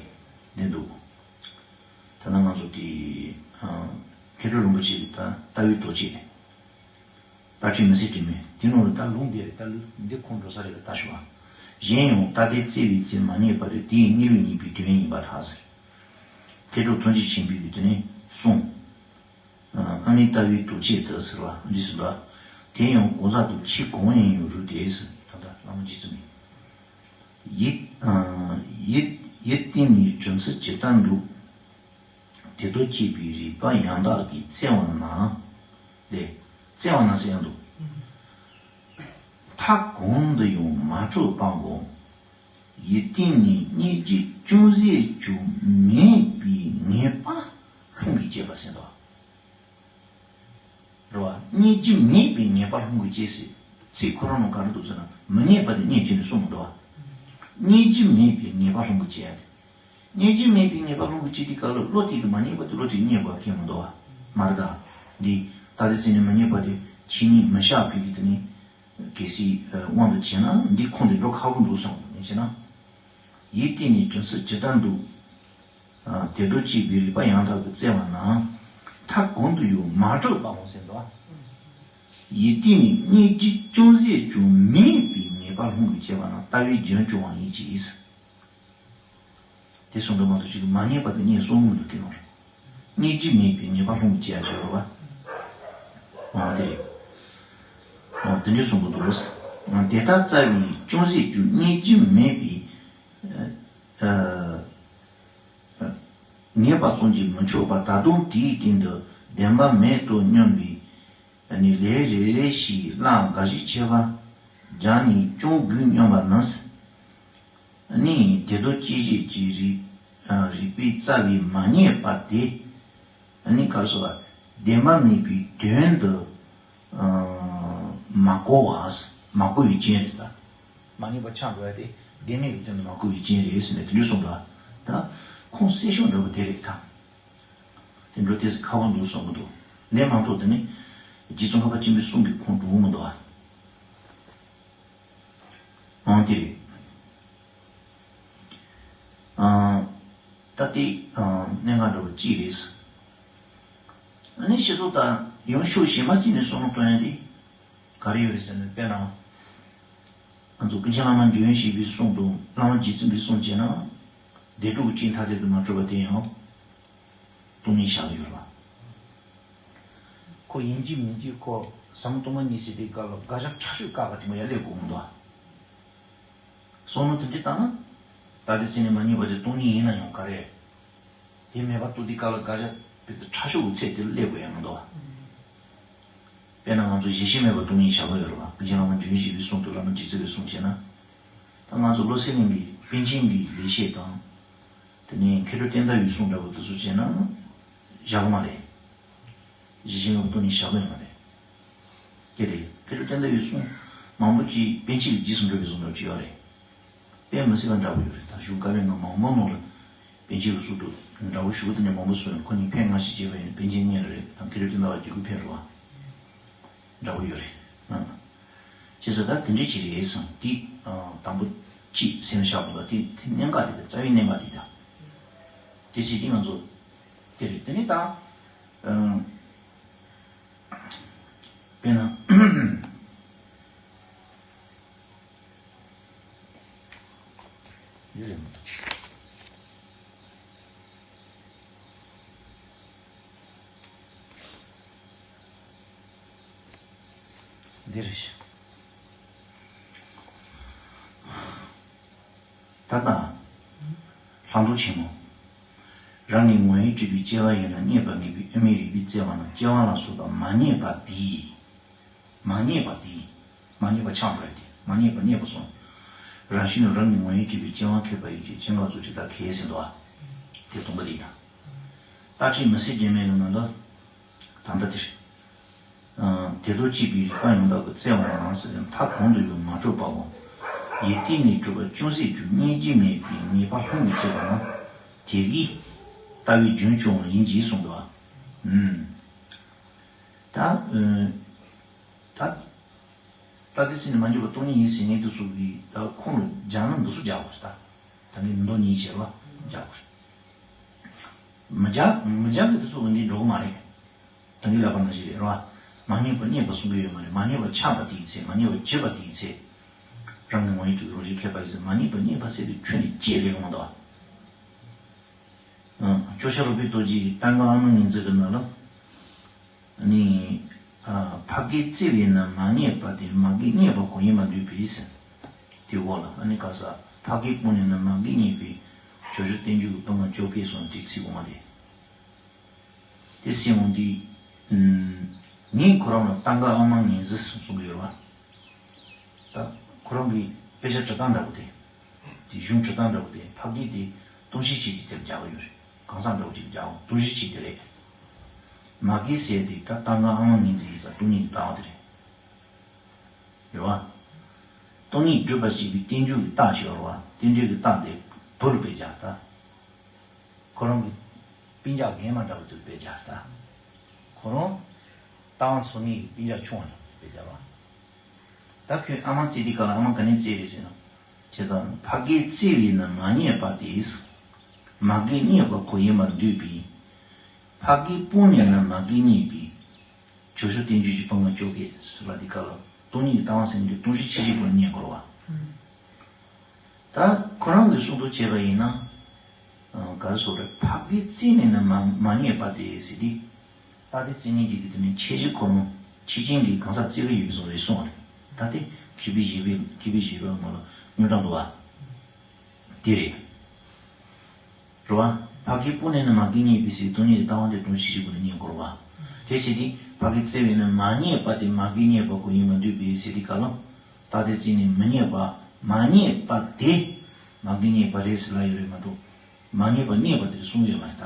འདི་འདུག་ད་ནང་ང་ཚོ་དེ། མཁས་གྲུབ་རིན་པོ་ཆེ་གི་ད་ལྟ་བའི་རྡོ་རྗེ། ལྟ་ཁྲིད་མི་སྲིད་དྲི་མེད་དེ་ནང་ལ་ད་ལུང་འདི་རེད། ད་ལུང་འདི་ཁོང་འགྲོ་ས་རེད་ལ་ལྟ་ཞུ་བ། གཞན་ཡང་ལྟ་དེ་བཙལ་བའི་ཚེ་མ་རྙེད་པ་དེ་དེའི་གནས་ལུགས་རྙེད་པའི་དོན་ཡིན་པར་ཐལ་ཟེར། མཁས་གྲུབ་ཐུགས་རྗེ་ཆེན་པོས་ཀྱི་དེ་ནས་གསུངས། ཨ་ནི་ལྟ་བའི་རྡོ་རྗེ་དེ་ཟེར་བ་འདི་ཟེར་བ། དེ་ཡང་གང་ཟག་ཏུ་ཆེས་གོང་ཡིན་ཡང་རུང་སྟེ་ཟེར། ད་ལྟ་བླ་མ་རྗེ་བཙུན་མའི། ཡིད་ཡིད་གཏིང་ནས་དྲན་ཚུལ་ཇི་ལྟར་འདུག་དེ་དང་བཅས་པའི་རིག་པ་ཡང་དག་གིས་བཙལ་བ་ན། ལས། བཙལ་བ་ན་ཟེར་ཡང་འདུག་མཐའ་གང་དུ་ཡང་མ་གྲུབ་པའམ། ཡིད་གཏིང་ནས་རྙེད་རྒྱུ་ཅུང་ཟད་ཀྱང་མེད་པའི་ངེས་པ་ལྷུན་གྱིས་བཅད་པ་ཟེར་འདུག་རེད་བ། རྙེད་རྒྱུ་མེད་པའི་ངེས་པ་ལྷུན་གྱིས་བཅད་ཟེར། ཚིག་ཁོ་རང་ནང་ག་རེ་འདུག་ཟེར་ན་མི་རྙེད་པ་དེ་རྙེད་ཀྱི་ནས་གསུངས་མི་འདུག་བ། རྙེད་རྒྱུ་མེད་པའི་ངེས་པ་ལྷུན་གྱིས་བཅད་ཡ་དེ། རྙེད་རྒྱུ་མེད་པའི་ངེས་པ་ལྷུན་གྱིས་བཅད་དུས་སྐབས་ལ་བློ་དེ་གིས་མ་རྙེད་པ་དེ་བློ་དེ་གིས་རྙེད་དགོས་ཁེལ་མི་འདུག་བ། མ་རེད་ད། འདི་ལྟ་དེ་བཙལ་ནས་མ་རྙེད་པ་དེ་ཆོས་ཉིད་མི་གཤགས་པའི་གི་དེ་ནི་གལ་སྲིད་དབང་དུ་བྱས་ན་འདི་ཁུངས་དེ་འགྲོ་ཁག་པོ་འདུག་བསམ་ནས་བྱས་ན། ཡིད་གཏིང་ནས་དྲན་ཚུལ་ཇི་ལྟར་འདུག་དེ་དང་བཅས་པའི་རིག་པ་ཡང་དག་གིས་བཙལ་བ་ན། མཐའ་གང་དུ་ཡང་མ་གྲུབ་པའམ་ཟེར་འདུག་ཡིད་གཏིང་ནས་རྙེད་རྒྱུ་ཅུང་ཟད་ཀྱང་མེད་པའི་ངེས་པ་ལྷུན་གྱིས་བཅད་པ་ན་ལྟ་བའི་རྒྱན་སྐྱོང་བ་ཡིན་གྱི། དེ་གསུངས་འདུག་མ་གཏོགས་ཅིག་མ་རྙེད་པ་དེ་རྙེད་སོང་མི་འདུག་དེ་མ་རེད། རྙེད་རྒྱུ་མེད་པའི་ངེས་པ་ལྷུན་གྱིས་བཅད་ཡ་ཅིག་ཡོད་རེད་བ། འོ་དེ་རེད། འོ་དེ་འདྲ་གསུངས་འདུག་དེ་ལྟར་བཙལ་བས་ཅུང་ཟད་ཀྱང་རྙེད་རྒྱུ་མེད་པའི། ཨ། ཨ། ངེས་པ་ཙམ་གྱིས་མི་ཆོག་པར། ད་དུང་དེའི་སྟེང་དུ་བདེན་པ་མེད་དུ་སྙམ་པའི་ནི་ལས་རེ་རེ་ཞིག་བླངས་འགའ་ཞིག་ཆད་པ་སྦྱར་ནས་ཅུང་དགོས་སྙམ་པ་ནི། ནི་དེ་དག་སྐྱེད་བྱེད་ཀྱི་རིགས་རིགས་པའི་རྩ་བའི་མ་རྙེད་པ་དེ། ནི་ག་རེ་ཟེར་བ། བདེན་པ་མེད་པའི་དོན་དུ་མ་གོ་བ། མ་གོ་བའི་རྐྱེན་རེད་ད། མ་རྙེད་པ་ཆགས་འགྲོ་བ་དེ་བདེན་མེད་ཀྱི་དོན་དུ་མ་གོ་བའི་རྐྱེན་རེད་ཟེར་ནས་དེ་འདྲ་གསུངས་པ། ད་ཁུངས་གསལ་ཤོས་འདྲ་པོ་དེ་རེད་ད། དེ་འགྲོ་དེས་ཁ་བ་འདུག་གསུང་གི་འདུག་ནས་མ་གཏོགས་དེ་ནི་རྗེ་ཙོང་ཁ་པ་ཆེན་པོའི་གསུང་གི་ཁུངས་འགྲོ་གི་མི་འདུག་ཨ། ཨང་དེ་རེད། ཨང་། ད་དེ་ཨང་གནད་འགག་འདྲ་པོ་གཅིག་རེད། ཨ་ནི་ཤེས་ཚོགས་དང་ཡང་ཕྱོགས་གཞན་པ་གཅིག་ནས་བསམ་བློ་གཏོང་ཡ་དེ་ག་རེ་ཡོད་རེད་ཟེར་ན། དཔེར་ན། ང་ཚོ་ཀུན་མཁྱེན་བླ་མ་འཇམ་དབྱངས་བཞད་པའི་གསུང་དང་བླ་མ་རྗེ་བཙུན་པའི་གསུང་བྱས་ན། བདེན་གྲུབ་ཀྱི་སྤྱི་མཐའ་དེ་དུ་མ་གྲུབ་པ་དེ་ཡང་སྟོང་ཉིད་བཞག་ཡོད་རེད་པ། ཁོ་ཡིན་གཅིག་མིན་གཅིག་ཁོ་ཟབ་མོ་སྟོང་པ་ཉིད་ཟེར་དུས་སྐབས་ལ་དགག་བྱ་ཕྲ་ཤོས་བཀག་པ་དེ་མོ་ཡར་སླེབས་དགོས་མི་འདུག་ཨ། བསམ་བློ་དེ་འདྲ་བཏང་ན། ད་དེ་ཚེ་ནི་མ་རྙེད་པ་དེ་སྟོང་ཉིད་ཡིན་ན་ཡང་ག་རེ། དེ་མེད་པ་རྟོགས་དུས་སྐབས་ལ་དགག་བྱ་དཔེ་དེ་ཕྲ་ཤོས་ཀྱི་ཚད་དེ་སླེབས་དགོས་ཡ་མི་འདུག་ཨ། དཔེར་ན་ང་ཚོ་གཞི་ཤེས་མེད་པ་སྟོང་ཉིད་བཞག་གི་ཡོད་རེད་པ། ཀུན་མཁྱེན་བླ་མ་འཇམ་དབྱངས་བཞད་པའི་གསུང་དང་བླ་མ་རྗེ་བཙུན་པའི་གསུང་བྱས་ན། ད་ང་ཚོ་བློ་གསལ་གླིང་གི་པཎ་ཆེན་གྱི་ལེགས་བཤད་དང་། དེ་ནས་མཁས་གྲུབ་བསྟན་དར་བའི་གསུང་འདྲ་པོ་དེ་ཚོ་བྱས་ན་བཞག་གི་མ་རེད། གཞི་ཤེས་མེད་པ་སྟོང་ཉིད་བཞག་གི་ཡོད་མ་རེད། དེ་རེད། མཁས་གྲུབ་བསྟན་དར་བའི་གསུང་མང་པོ་ཅིག་པཎ་ཆེན་གྱི་རྗེས་སུ་འགྲོ་བའི་གསུང་འདྲ་པོ་ཅིག་ཡོད་རེད། དཔེ་མི་སྲིད་པ་འདྲ་པོ་ཡོད་རེད། ད་གཞུང་བཀའ་བརྒྱུད་མང་པོ་ནང་ལ་པཎ་ཆེན་གྱི་གསུང་དུ་འདྲ་པོ་ཞུ་གི། དེ་ནས་མང་པོ་གསུངས་ཡོད། ཁོ་གཉིས་ཕན་ང་ཞིག་བྱས་པ་ཡིན་ན་པཎ་ཆེན་གཉིས་ལ་རེད། ད་མཁས་གྲུབ་བསྟན་དར་བ་རྒྱལ་ཁབ་ཕན་རེད་པ། འདྲ་པོ་ཡོད་རེད། ཨང་། ཅེས་སོགས་ད་དེ་འདྲ་ཅིག་རེད་གསུངས་ཏེ། ཨང་། དང་པོ་ཅིག་སེམས་བཞག་དགོས་པ་དེ་དེ་གནད་འགག་དེ་རེད། རྩ་བའི་གནད་འགག་དེ་ད། དེ་སྲིད་དེ་ང་ཚོ་དེ་རེད། དེ་ནས་ད། ཨང་། དཔེར་ན། འདི་རེད་མ་གཏོགས། འདི་རེད་ཤག་ད་ལྟ། ལྷག་མཐོང་ཆེན་མོ། རང་གི་ངོ་བོས་གྲུབ་པའི་སྐྱེ་བ་ཡོད་ན་རྙེད་པར་ངེས་པའི་དབུ་མའི་རིགས་པའི་བརྩེ་བ་ན་སྐྱེ་བ་ལ་སོགས་པ་མ་རྙེད་པ་དེས། མ་རྙེད་པ་དེས། མ་རྙེད་པ་ཆགས་འགྲོ་ཡ་དེ། མ་རྙེད་པ་རྙེད་པ་སོང་། རང་བཞིན་རང་གི་ངོ་བོས་གྲུབ་པའི་སྐྱེ་བ་མཁས་པ་ཡིན་གྱི་སྐྱེ་འགག་རྫོགས་ཆེན་དག་གལ་ཟེར་འདུག་ཨ། དེ་སྟོང་པ་དེ་ཡིན་ན། རྟག་ཆད་མི་སྲིད་འབྲེལ་མེད་ཀྱི་ནང་དུ། ད་ལྟ་དེར། དེ་དང་བཅས་པའི་རིགས་པ་ཡང་དག་གི་བརྩེ་བ་ནང་ཟེར་ནས་མཐའ་གང་དུ་ཡང་མ་གྲུབ་པའོ། ཡིད་བརྟན་ནས་གྲུབ་པ་ཅུང་ཟད་ཀྱང་རྙེད་རྒྱུ་མེད་པའི་ངེས་པ་ལྷུང་གིས་བཅད་པ་ན། དེ་གིས་ལྟ་བའི་རྒྱུན་སྐྱོང་བ་ཡིན་གྱི་གསུངས་འདུག་ཨ། ད། ད། ད་དེ་ཚེ་ནི་མ་རྙེད་པ་སྟོང་ཉིད་ཡིན་ཟེར་མཁན་དེ་ཚོ་གི་ད་ཁོང་ལ་སྦྱར་ན་འདི་ཚོ་སྦྱར་དགོས་ད། ད་ནི་མདོ་ཉིད་བྱེད་པ་སྦྱར་དགོས། མི་སྦྱར་མི་སྦྱར་གི་དེ་ཚོ་འོན་ཏེ་འགྲོ་གི་མ་རེད། ད་གིན་ལབ་པ་ནང་བཞིན་རེད་རོ། མ་རྙེད་པ་རྙེད་པ་གསུང་གི་ཡོད་མ་རེད། མ་རྙེད་པ་ཆགས་པ་དེའི་ཚེ། མ་རྙེད་པ་བརྗོད་པ་དེའི་ཚེ། རང་གི་ངོ་བོས་གྲུབ་པའི་རང་བཞིན་མཁས་པ་ཡིན་ཟེར། མ་རྙེད་པ་རྙེད་པ་ཟེར་དུས་ཁྱོན་ནས་ཅི་ལས་གོང་དུ། ཨ། སྐྱོ་ཤས་རོལ་པའི་རྡོ་རྗེ་གི་ཏང་ག་ཨ་མ་ངེས་འཛིན་གྱི་ནང་ལ། ནི། ཨ། ཕ་གིའི་བརྩེ་བས་ན་མ་རྙེད་པ་དེ། མ་གིས་རྙེད་པ་གང་ཡིན་པར་འདོད་པས་ཟེར། དེའི་འོག་ལ་ཨ་ནི་ག་ས་ཕ་གིས་སྤངས་ནས་ན་མ་གིས་རྙེད་པའི། བྱང་ཆུབ་བསྟན་བཅོས་ཀྱི་པང་ཁ་བཅོ་བརྒྱད་གསུངས་དེ་ཚིག་འོང་བ་རེད། དེ་སྲིད་འོང་དུས། ངས་ཁོ་རང་ལ་ཏང་ག་ཨ་མ་ངེས་འཛིན་གསུང་གི་ཡོད་རེད་བ། ད་ཁོ་རང་གི་དཔེ་ཆ་འབྲི་སྟངས་འདྲ་པོ་དེ། དེ་གཞུང་འབྲི་སྟངས་འདྲ་པོ་དེ། ཕ་གིའི་དེ་སྟོང་བཤད་བྱེད་ཀྱི་དེར་རྒྱག་གི་ཡོད་རེད། གང་ཟག་འདྲ་པོ་ཅིག་རྒྱག་འོང་། སྟོང་བཤད་བྱེད་དེ་རེད། མ་གིས་ཟེར་དེ་ད་ཏང་ག་ཨ་མ་ངེས་འཛིན་ཡིན་ཙང་སྟོང་ཉིད་ཀྱི་ལྟ་བ་དེ་རེད། རེད་བ། སྟོང་ཉིད་སྒྲུབ་པར་བྱེད་པའི་རྟེན་འབྱུང་གི་རྟགས་ཤིག་ཡོད་རེད་བ། རྟེན་འབྲེལ་གྱི་རྟགས་དེ་བུ་ལ་དཔེ་སྦྱར་ད། ཁོ་རང་གི་སྤུན་ཀྱག་རྒན་མ་འདྲ་བོ་དེ་ལ་དཔེ་སྦྱར་ད། ཁོ་རང་རྟ་དབང་འཚོལ་མཁན་གྱི་སྤུན་ཀྱག་ཆུང་བ་ལ་དཔེ་སྦྱར་བ། ད་ཁོས་ཨ་མ་བརྩེ་དུས་སྐབས་ལ་ཨ་མ་ག་ནས་བརྩེ་རེད་ཟེར་ན། བྱས་ཙང་ཕ་གིས་བརྩེ་བས་ན་མ་རྙེད་པ་དེས། མ་གིས་རྙེད་པ་གང་ཡིན་པར་འདོད་པས། ཕ་གིས་སྤངས་ནས་ན་མ་གིས་རྙེད་པའི། བྱང་ཆུབ་བསྟན་བཅོས་ཀྱི་པང་ཁ་བཅོ་བརྒྱད་ཟེར་བ་འདི་སྐབས་ལ་སྟོང་ཉིད་ཀྱི་ལྟ་བ་ཟེར་མཁན་དེ་སྟོང་གཞི་ཆེ་ཆུང་སྐོར་ནས་རྙེད་དགོས་རེད་བ། ད་ཁོ་རང་གི་གསུང་དུ་བྱས་པ་ཡིན་ན། ཨ། ག་རེ་ཟེར་རེད། ཕ་གིས་བརྩིས་ནས་ནི་མ་མ་རྙེད་པ་དེ་ཟེར་དུས། ད་དེ་བརྩི་མཁན་གྱི་དེ་ནི་ཁྱད་གཞི་ཁོ་རང་ཁྱད་ཆོས་ཀྱི་གང་ཟག་བརྩི་གི་ཡོད་པའི་བཟོ་རེད་གསུངས་པ་རེད། ད་དེ་མཁས་པའི་བཞེད་པའི་མཁས་པའི་བཞེད་པའི་ངོ་ལ་རྙོག་དྲ་འདུག་བ། དེ་རེད། རེད་བ། ཕ་གིའི་སྤུ་ནས་ནི་མ་གིའི་རྙེད་པའི་ཟེར་སྟོང་ཉིད་ཀྱི་ལྟ་བ་འདི་སྟོང་ཆེ་ཆེ་པོ་ནས་རྙེད་དགོས་རེད་བ། དེ་བྱས་ཏེ་ཕ་གིའི་བཙལ་བས་ནི་མ་རྙེད་པ་དེ་མ་གིའི་རྙེད་པ་ཁོ་ཡིན་པར་འདོད་པའི་ཟེར་དུས་སྐབས་ལ། ད་དེ་བཙལ་ནས་མི་རྙེད་པ་མ་རྙེད་པ་དེ་མ་གིའི་རྙེད་པ་རེད་ཟེར་ལབ་ཡོད་རེད་མ་གཏོགས། མ་རྙེད་པ་རྙེད་པ་དེ་གསུངས་ཡོད་མ་རེད་ད།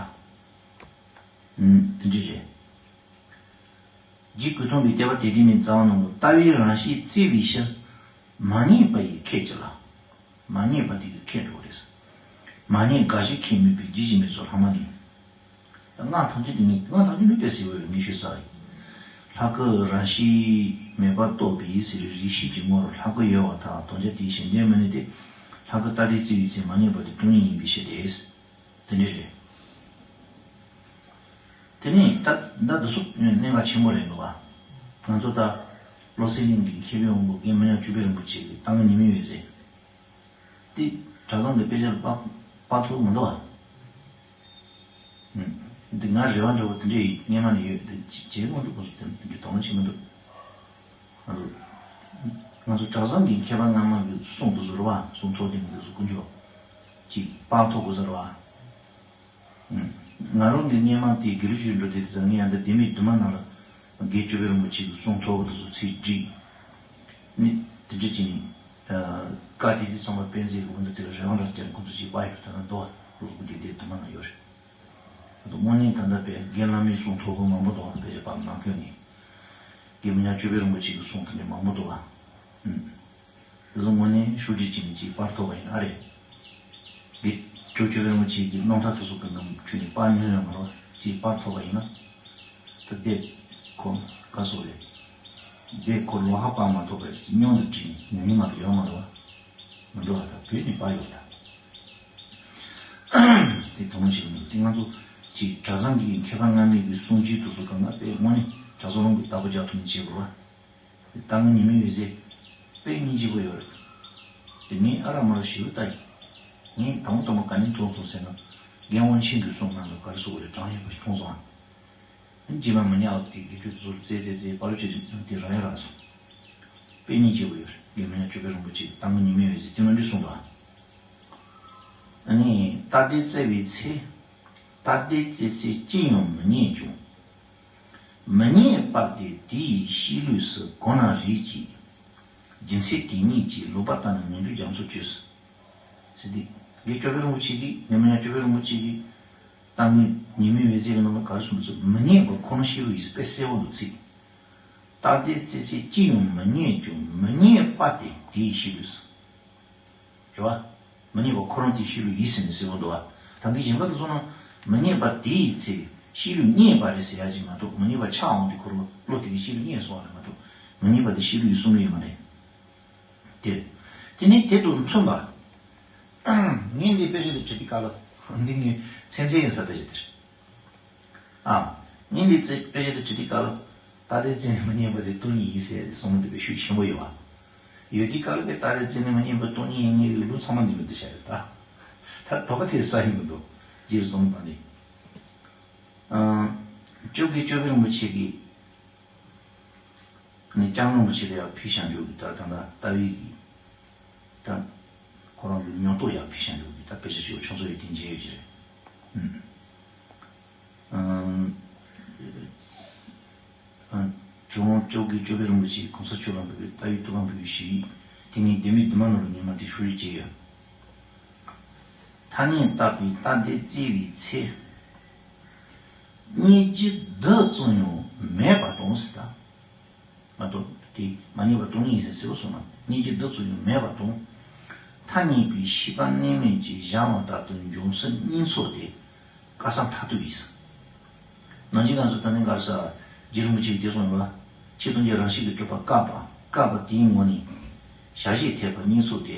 ཨུམ། དེ་འདྲ་རེད། རྗེ་གུས་ཐུང་པའི་དད་པ་དད་ལྡན་མའི་རྩ་བ་ནང་དུ་ལྟ་བའི་རང་བཞིན་བཙལ་བའི་ཕྱིར། མ་རྙེད་པ་ཡི་ཁྱད་ཅི་ལ། མ་རྙེད་པ་དེ་གི་ཁྱད་འགྲོ་རེད། མ་རྙེད་དགག་གཞི་ཁས་མེད་པའི་རྒྱུད་ཀྱི་མི་ཚོ་ལྷག་མ་ནི། སྔགས་ཐམས་ཅད་དེ་ངས་སྔགས་ཐམས་ཅད་ནི་དཔེ་ཟེར་བའི་ངས་ཤོད་ཚར་ཡིན། ལྷ་སྐུ་རང་བཞིན་མེད་པར་རྟོགས་པའི་ཟེར་བའི་རིགས་ཤེས་ཀྱི་ངོར་ལྷ་སྐུ་ཡོད་པར་ཐལ། དོན་བྱ་དེའི་གཞན་དོན་མི་གནས་ཏེ། ལྷ་སྐུ་ལྟ་དེ་བཙལ་བའི་ཚེ་མ་རྙེད་པ་དེ་སྟོང་ཉིད་ཡིན་པའི་ཕྱིར་ཏེ། དེ་འདྲ་རེད། དེ་ནས་ད་ད་འདི་ཚོ་གནད་འགག་ཆེན་པོ་རེད་འདུག་བ། ང་ཚོ་ད་བློ་གསལ་གླིང་གི་མཁས་པའི་དབང་པོ་རྒན་མི་ཉག་ཅོད་པན་རིན་པོ་ཆེ་གི་ཏང་གི་ཉི་མའི་འོད་ཟེར། དེ་གྲྭ་ཚང་གི་དཔེ་ཆ་ལ་དཔག་དཔག་ཐུབ་མི་འདུག་བ། ཨུམ། འདི་ང་རེ་བ་འདྲ་བོ་དེ་འདྲ་ཡིན་སྔོན་མ་ནས་ཡོད་དེ་བྱེད་དགོས་འདུག་ཁོ་ཚོ་དེ་འདྲ་དོ་སྣང་བྱེད་མི་འདུག་ང་ཚོ་ང་ཚོ་གྲྭ་ཚང་གི་མཁས་པ་སྔ་མ་གི་གསུང་དུ་བཟོ་རུ་བ་གསུང་ཐོག་དེ་མི་འདུག་གསུང་དཀོན་མཆོག་ཅིག་དཔག་ཐུབ་དགོས་ཟེར་བ། ང་རང་གི་སྔོན་མ་དེ་དགེ་ལུགས་ཆོས་འགྲོ་དེ་དེ་ཚོ་ངས་ཡང་འདི་ལྡེ་མིག་དུ་མ་ནང་ལ་རྒན་ཅོད་པན་རིན་པོ་ཆེ་གི་གསུང་ཐོག་དེ་ཚོ་ཚིག་བྲིས། ནི་དེ་འདྲ་བྱས་ནས། བཀའ་དེ་དེ་ཚང་མ་དཔེ་མཛོད་ཀྱི་འོ་འདི་ཚེ་ལ་རེ་བ་འདྲ་བསྐྱལ་ཁོ་ཚོ་ཅིག་པ་ཡོད་ད་ན་རྡོ་རུ་སུ་དེ་དེ་དུ་མ་ན་ཡོད་རེད། ད་དུང་དངོས་གནས་ད་ལྟ་པའི་རྒན་བླ་མའི་གསུང་ཐོག་གི་མང་པོ་འདུག་བ། དཔེ་ཆ་པར་ནང་ཁྱོན་ནས་རྒན་མི་ཉག་ཅོད་པན་རིན་པོ་ཆེ་གི་གསུང་དེ་འདྲ་མང་པོ་འདུག་བ། ཨུམ། དེ་ཚོ་དངོས་གནས་ཤུགས་རྒྱུ་ཅིག་ནས་ཅིག་པར་ཐོབ་པ་ཡིན་ན་ཨ་རེད། དེ་ཅོ་ཅོད་པན་རིན་པོ་ཆེ་གི་རྣམ་ཐར་དེ་ཚོ་གི་ནང་ཁྱོན་ནས་པར་ཉོས་ཡོད་མ་རེད་བ། ཅིག་པར་ཐོབ་པ་ཡིན་ན། ད་དེ་ཁོ་ག་སོགས་རེད། དེ་ཁོ་ལོ་ཧ་པ་མ་ཐོབ་པའི་སྙིང་དུ་དྲིལ་ནས་ཉོ་ནི་མ་གཏོགས་ཡོད་མ་རེད་བ། མི་འདུག་བ། ད་བོད་ནས་པར་ཡོད་ད། དེ་དོ་སྣང་བྱེད་ཀྱི་མི་འདུག་དེ་ང་ཚོ་ཅིག་གྲྭ་ཚང་གི་མཁས་པ་སྔ་མའི་གི་གསུང་ཆོས་དེ་ཚོ་གང་ག་དཔེ་དངོས་གནས་གྲྭ་ཚང་རང་གི་བདག་པོ་རྒྱག་ཐུབ་ནས་བྱེད་དགོས་བ། ཏང་གི་ཉི་མའི་འོད་ཟེར། དཔེ་སྙིང་རྗེ་པོ་ཡོད་རེད། དེ་ངས་ཨ་རག་མ་རག་ཞིབ་ལྟ་ཡིན། ངས་དང་པོ་དང་པོ་ག་ནས་མཐོང་སོང་ཟེར་ན། རྒན་དབང་ཆེན་གྱི་གསུང་ནང་དུ་ག་རེ་ཟེར་དགོས་རེད། གྲངས་ཡོད་པ་ཞིག་མཐོང་སོང་ཨ། རྗེས་མ་མི་ཉག་དེ་དགེ་ཕྲུག་ཚོར་རྩེ་རྩེ་རྩེ་པ་ལོ་ཅིག་དེ་རག་ཡ་རག་སོང་། དཔེ་སྙིང་རྗེ་པོ་ཡོད་རེད། རྒན་མི་ཉག་ཅོད་པན་རིན་པོ་ཆེ་ཏང་གི་ཉི་མའི་འོད་ཟེར་དེ་མ་འདྲི་གསུངས་པ། ཨ་ནི་ལྟ་དེ་བཙལ་བའི་ཚེ། ལྟ་དེ་བཙལ་ཚེ་ཅི་ཡང་མི་རྙེད་ཀྱང་། མི་རྙེད་པ་དེ་དེ་ཡི་གཤིས་ལུས་སུ་གང་ན་རེད་ཀྱི། རྒྱུ་མཚན་དེ་ཉིད་ཀྱིས་ལོག་པར་ལྟ་ན་ངན་འགྲོའི་རྒྱ་མཚོར་སྤྱོད་ཟེར། ཟེར་ཏེ། དགེ་ཅོད་པན་རིན་པོ་ཆེ་གིས་ངན་མི་ཉག་ཅོད་པན་རིན་པོ་ཆེ་གིས་ཏང་གི་ཉི་མའི་འོད་ཟེར་གྱི་ནང་ལ་ག་རེ་གསུངས་འདུག་ཟེར། མི་རྙེད་པ་ཁོ་ན་གཤིས་ལུས་ཡིན་ཟེར་དཔེ་གསལ་པོ་འདུག་ཚིག་ལྟ་དེ་བཙལ་ཚེ་ཅི་ཡང་མི་རྙེད་ཀྱང་མི་རྙེད་པ་དེ་དེ་ཡི་གཤིས་ལུས་སུ། རེད་བ། མི་རྙེད་པ་ཁོ་རང་དེའི་གཤིས་ལུས་ཡིན་ཟེར་ནས་གསལ་པོ་འདུག་བ། ད་འདི་གཞན་པ་དེ་ཚོ་ན། མི་རྙེད་པ་དེ་ཡི་ཚེ་གཤིས་ལུས་རྙེད་པ་རེད་ཟེར་ཡ་ཅིག་མ་གཏོགས་མི་རྙེད་པ་ཆགས་འོང་དུས་ཁོ་རང་བློ་དེ་གི་གཤིས་ལུས་རྙེད་སོང་བ་རེད་མ་གཏོགས་མི་རྙེད་པ་དེ་གཤིས་ལུས་ཡིན་གསུང་གི་ཡོད་མ་རེད། དེ། དེ་ནས་དེ་དང་མཐུན་པ། ངས་འདི་དཔེ་ཆ་འདི་བྲིས་དུས་སྐབས་ལ། འདི་ངའི་མཚན་མཚན་ཡིན་ས་དཔེ་ཆ་དེ་རེད། ཨ། ངས་འདི་ཚེ་དཔེ་ཆ་འདི་བྲིས་དུས་སྐབས་ལ། ལྟ་དེ་བཙལ་ནས་མི་རྙེད་པ་དེ་སྟོང་ཉིད་ཡིན་ཟེར་ཡ་དེ་བསམ་བློ་དེ་དཔེ་ཤུགས་ཆེན་པོ་ཡོད་བ། ཡོད་དུས་སྐབས་ལ་དཔེ་ལྟ་དེ་བཙལ་ནས་མི་རྙེད་པ་སྟོང་ཉིད་ཡིན་ངེས་ཀྱི་ལུགས་ཚང་མ་འདི་མི་འདི་བྱ་རེད་ད། ད་དོགས་པ་དེ་ས་ཡིན་མི་འདུག་རྗེས་སུ་བཟུང་བ་ནི། ཨ། ཅོག་གི་ཅོག་གི་རིན་པོ་ཆེ་གིས། ནི་ལྕང་རིན་པོ་ཆེ་ལ་ཡང་ཕུལ་བཞག་འཇུག་གི་ད་ད་ད་ལྟ་བའི་གི། ད། ཁོ་རང་གི་མྱོང་རྟོགས་ཡང་ཕུལ་བཞག་འཇུག་གི་ད་དཔེ་ཆ་ཞིག་ཆུང་ཚོ་ཡོད་དེ་མཇལ་ཡོད་ཀྱི་རེད། ཨུམ། ཨ། ཇོ་བོ་ཅོག་གི་ཅོག་གི་རིན་པོ་ཆེ་གོང་ས་མཆོག་ལ་འབུལ་བའི་ལྟ་བའི་ཐུགས་ཁམས་འབུལ་བའི་ཞུ་ཡིག་དེ་ངས་ལྡེ་མིག་དུ་མ་ནོར་ཉི་མ་དེ་ཤུ་རི་བྱས་ཡོད། ཐ་སྙད་བཏགས་པའི་ལྟ་དེ་བཙལ་བའི་ཚེ། རྙེད་རྒྱུ་བདུད་ཙམ་ཡང་མེད་པ་དང་ཟེར་ད། མ་གཏོགས་དེ་མ་རྙེད་པ་སྟོང་ཉིད་ཡིན་ཟེར་གསལ་པོ་གསུངས་ན་རྙེད་རྒྱུ་བདུད་ཙམ་ཡང་མེད་པ་དང་། ཐ་སྙད་པའི་ཤེས་པ་གནས་མིན་གྱི་གཞན་ལ་བདག་ཏུ་འཇོག་ཚུལ་གཉིས་ཚོགས་ཏེ། བཀག་ས་མཐར་ཐུག་ཡིན། ནང་གི་ང་ཚོ་ད་ནི་ག་རེ་ཟ། རྗེ་རིན་པོ་ཆེ་གིས་དེ་གསུངས་ཡོད་པ། ཆོས་ཐམས་ཅད་རང་བཞིན་གྱིས་གྲུབ་པ་བཀག་པ། བཀག་པ་དེའི་ངོ་ནས། བྱ་བྱེད་འཐད་པ་གཉིས་ཚོགས་ཏེ།